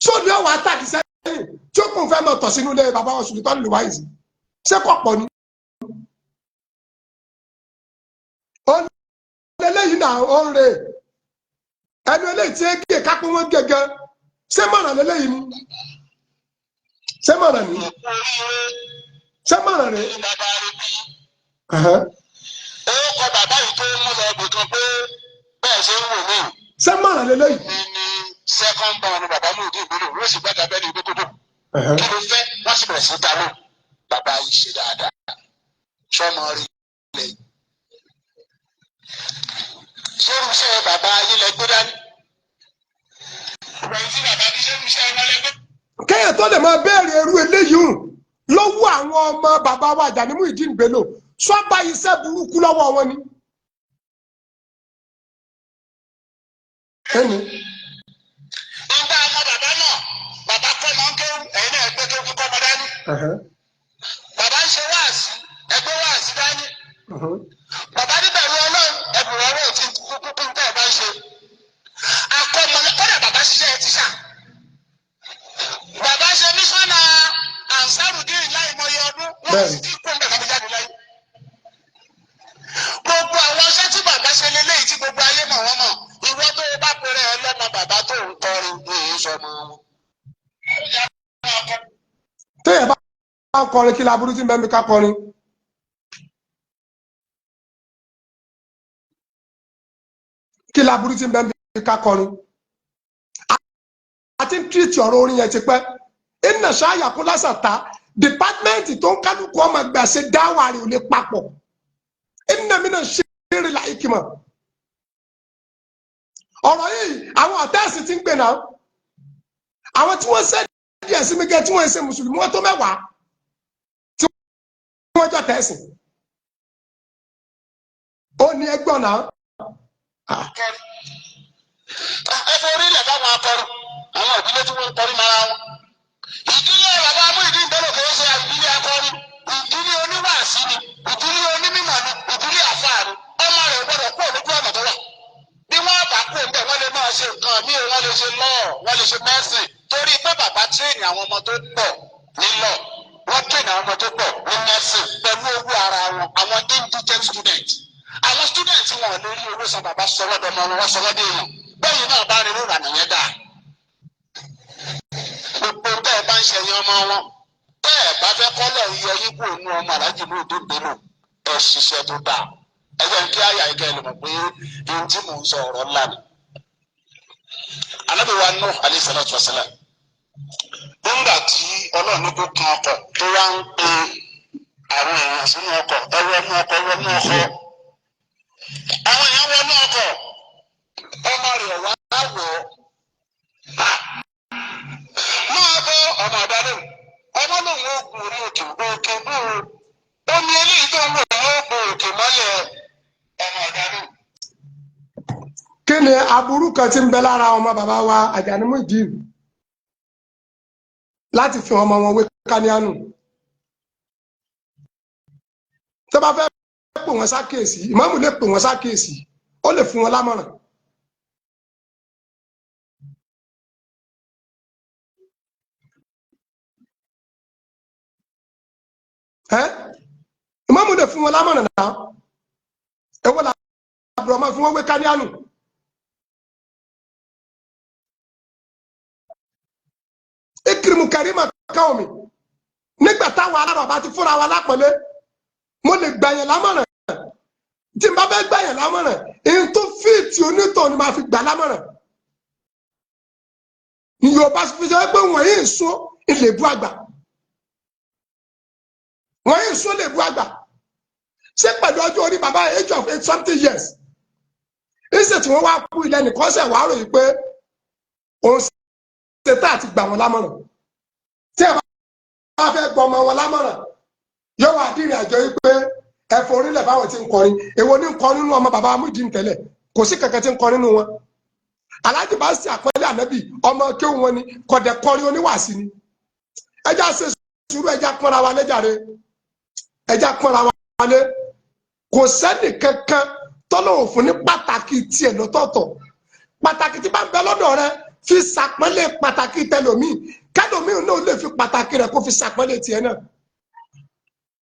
Sóòdì ọ̀wà àtàkì sẹ́yìn tí ó kún fẹ́ mọ̀ tọ̀ sínú ilé bàbá wọn sùn tọ́lù wáyé sí, ṣé kò pọ̀ ni? Ó lélẹ́yìn náà, ó ń re ẹnu eléyìí tí é gé kápẹ́ wọn gẹ́gẹ́. Ṣé mọ̀ràn lélẹ́yìn ni? Ṣé mọ̀ràn ni? Ṣé mọ̀ràn rẹ̀? Bàbá rẹ̀ bí. Ó kọ bàbá yìí tó mú lọ ibì kan pé bẹ́ẹ̀ ṣe ń wò mí. Ṣé mọ̀ràn lélẹ́yìn? Mi ní second born bàbá Muyideen Bello, wọ́n sì gbàgbà bẹ́ẹ̀ ní ibi tó dùn. Kí ló fẹ́? Wọ́n sì bẹ̀rẹ̀ sí ta ló. Bàbá yìí ṣe dáadáa. Sọ́mọ rí lẹ̀. Ṣé irúṣẹ́ bàbá yín lẹ gbé dání? Ìgbà tí bàbá ní ṣé irúṣẹ́ wọn lẹ gbé. Kéèyàn tó lè máa béèrè irú eléyìí hùn lọ́wọ́ àwọn ọmọ bàbá wa Àjàní Muyideen Bello, sọ́ba iṣẹ́ burúkú lọ́wọ́ wọn ni. Ẹni Ìgbà ọmọ bàbá náà, bàbá kọ́ máa ń kéwú, ẹ̀yin náà gbé kéwú kíkọ́ ọmọ dání. Bàbá ń ṣe wáàsí, ẹgbẹ́ wáàsí dání. Bàbá níbẹ̀rù Ọlọ́run, ẹ̀bùn ọwọ́ ti kúkú tẹ́ ẹ bá ń ṣe. Akọ́mọ kọ́dà bàbá ṣiṣẹ́ tíṣà. Bàbá ṣe Wọ́n sì ti kó ń bẹ̀ tàbí jáde láyé. Gbogbo àwọn iṣẹ́ tí bàbá ṣe leléyìí tí gbogbo ayé mọ̀ wọ́n mọ̀. Ìwọ tó o bá pèrè ẹ lọ́mọ bàbá tó ń kọrin, èyí sọmọ wọn. Téèyàn bá ń kọrin, kí laburú tí ń bẹ mi ká kọrin? Kí laburú tí ń bẹ mi ká kọrin? Àti ń tírìtì ọ̀rọ̀ orin yẹn ti pẹ́. Iná ṣáàyà kó lásàtà department tó ń kálukú ọmọ gbà ṣe dáwà rẹ̀ ò lè papọ̀. Iná mi náà ṣe eré láì kí mọ̀. Ọ̀rọ̀ yìí, àwọn ọ̀tẹ́ẹ̀sì ti ń gbè náà. Àwọn tí wọ́n ṣe díẹ̀ sí mi gẹ́ tí wọ́n ṣe mùsùlùmí, wọ́n tó 10 tí wọ́n jọ tẹ̀sìn. Ó ní ẹgbọ́n náà. Ẹ forí ilẹ̀ fáwọn akọrin, àwọn ìdílé tí wọ́n ń kọrin mara wọn. Ìdílé bàbá Muyideen Bello kìí ṣe ìdílé akọrin, ìdílé oníwàásí ni, ìdílé onímọ̀ ni, ìdílé àfáà ni. Ọmọ rẹ̀ gbọ́dọ̀ kú òlójú ọ̀nà tó wà. Bí wọ́n bá kú òǹbẹ̀, wọ́n lè máa ṣe nǹkan míì, wọ́n lè ṣe law, wọ́n lè ṣe medicine, torí pé bàbá train àwọn ọmọ tó pọ̀ ní law, wọ́n train àwọn ọmọ tó pọ̀ ní medicine pẹ̀lú owó ara wọn, àwọn indigent student. Àwọn student wọn ò lè rí owó san. Bàbá sọ wọ́n dọmọ wọn, wọ́n sọ wọ́n dé èèyàn. Bẹ́ẹ̀ náà bá rí rúra nìyẹn dáa. Gbogbo tẹ́ ẹ bá ń ṣẹyìn ọmọ wọn, tẹ́ ẹ bá fẹ́ kọ́lọ̀ yọ yín kúrò nínú ọmọ Aláàjì Muyideen Bello, ẹ ṣiṣẹ́ tó dáa. Ẹ jẹ́ kí àyà ike ẹ lè mọ̀ pé ohun tí mò ń sọ, ọ̀rọ̀ ńlá ni. Ànábì wa Nuh alayhi salatu wasalam, nígbà tí Ọlọ́run ní kó kan ọkọ̀, tó wá ń pe àwọn èèyàn sínú ọkọ̀, "Ẹ wọnú ọkọ̀, ẹ wọnú ọkọ̀." Àwọn èèyàn wọnú ọkọ̀, ọmọ rẹ̀ wá wọ̀ ọ́. "Máa bọ ọmọ àdánù." Ọmọ lòun ó gun orí òkè. Òkè bú o, omi eléyìí tó ń wò yóò bo òkè mọ́lẹ̀. Ọmọ àdánù. Kí ni aburú kan tí ń bẹ lára ọmọ bàbá wa Àjàní Muyideen láti fi ọmọ wọn wé káníánù? Tó bá fẹ́ pè wọ́n sákèésí, ìmáàmù lè pè wọ́n sákèésí, ó lè fún wọn lámọ̀ràn. Ẹ́ ìmáàmù lè fún wọn lámọ̀ràn náà. Èwo la àbúrò máa fi wọ́n wé káníánù? Ikirimu karima káwọn mi nígbà táwọn alárò bá ti fúnra wa lápọ̀lé, mo lè gbà yẹn lámọ̀ràn. Tí n bá fẹ́ gbà yẹn lámọ̀ràn, èyí tó fíìtì onítọ̀ ni màá fi gbà lámọ̀ràn. Yorùbá fi sọ pé wọ́n yìí sọ ilé bu àgbà, wọ́n yìí sọ ilé bu àgbà. Ṣé pẹ̀lú ọjọ́ orí bàbá, age of 80 something years, ìṣe tí wọ́n wá kú, ilẹ̀ nìkan ṣẹ̀ wá ròyìn pé òun ṣe tá àti gbà wọ́n lámọ̀ràn? Tí ẹ bá fẹ́ gbọ́ ọmọ wọn lámọ̀ràn, yóò wá dìrìn àjọ yìí pé ẹ forílẹ̀ fáwọn tí ń kọrin. Èwo ní ń kọrin nínú ọmọ bàbá Muyideen tẹ́lẹ̀? Kò sí kankan tí ń kọrin nínú wọn. Aláàjì bá sì àpẹẹrẹ ànábì, ọmọ kéwù wọn ni, kọ̀dẹ̀ kọrin, oníwàásí ni. Ẹjá ṣe sùúrù, ẹjá pọ́nra wa lẹ́jàre, ẹjá pọ́nra wa lé. Kò sẹ́nì kankan tọ́lọ́ òfin ní pàtàkì tiẹ̀ lọ́tọ̀ọ̀tọ̀. Pàtàkì tí bá ń bẹ lọ́dọ̀ rẹ, fi sàpọ́nlé pàtàkì tẹlòmíì, kẹlòmíì náà lè fi pàtàkì rẹ kó fi sàpọ́nlé tiẹ̀ náà.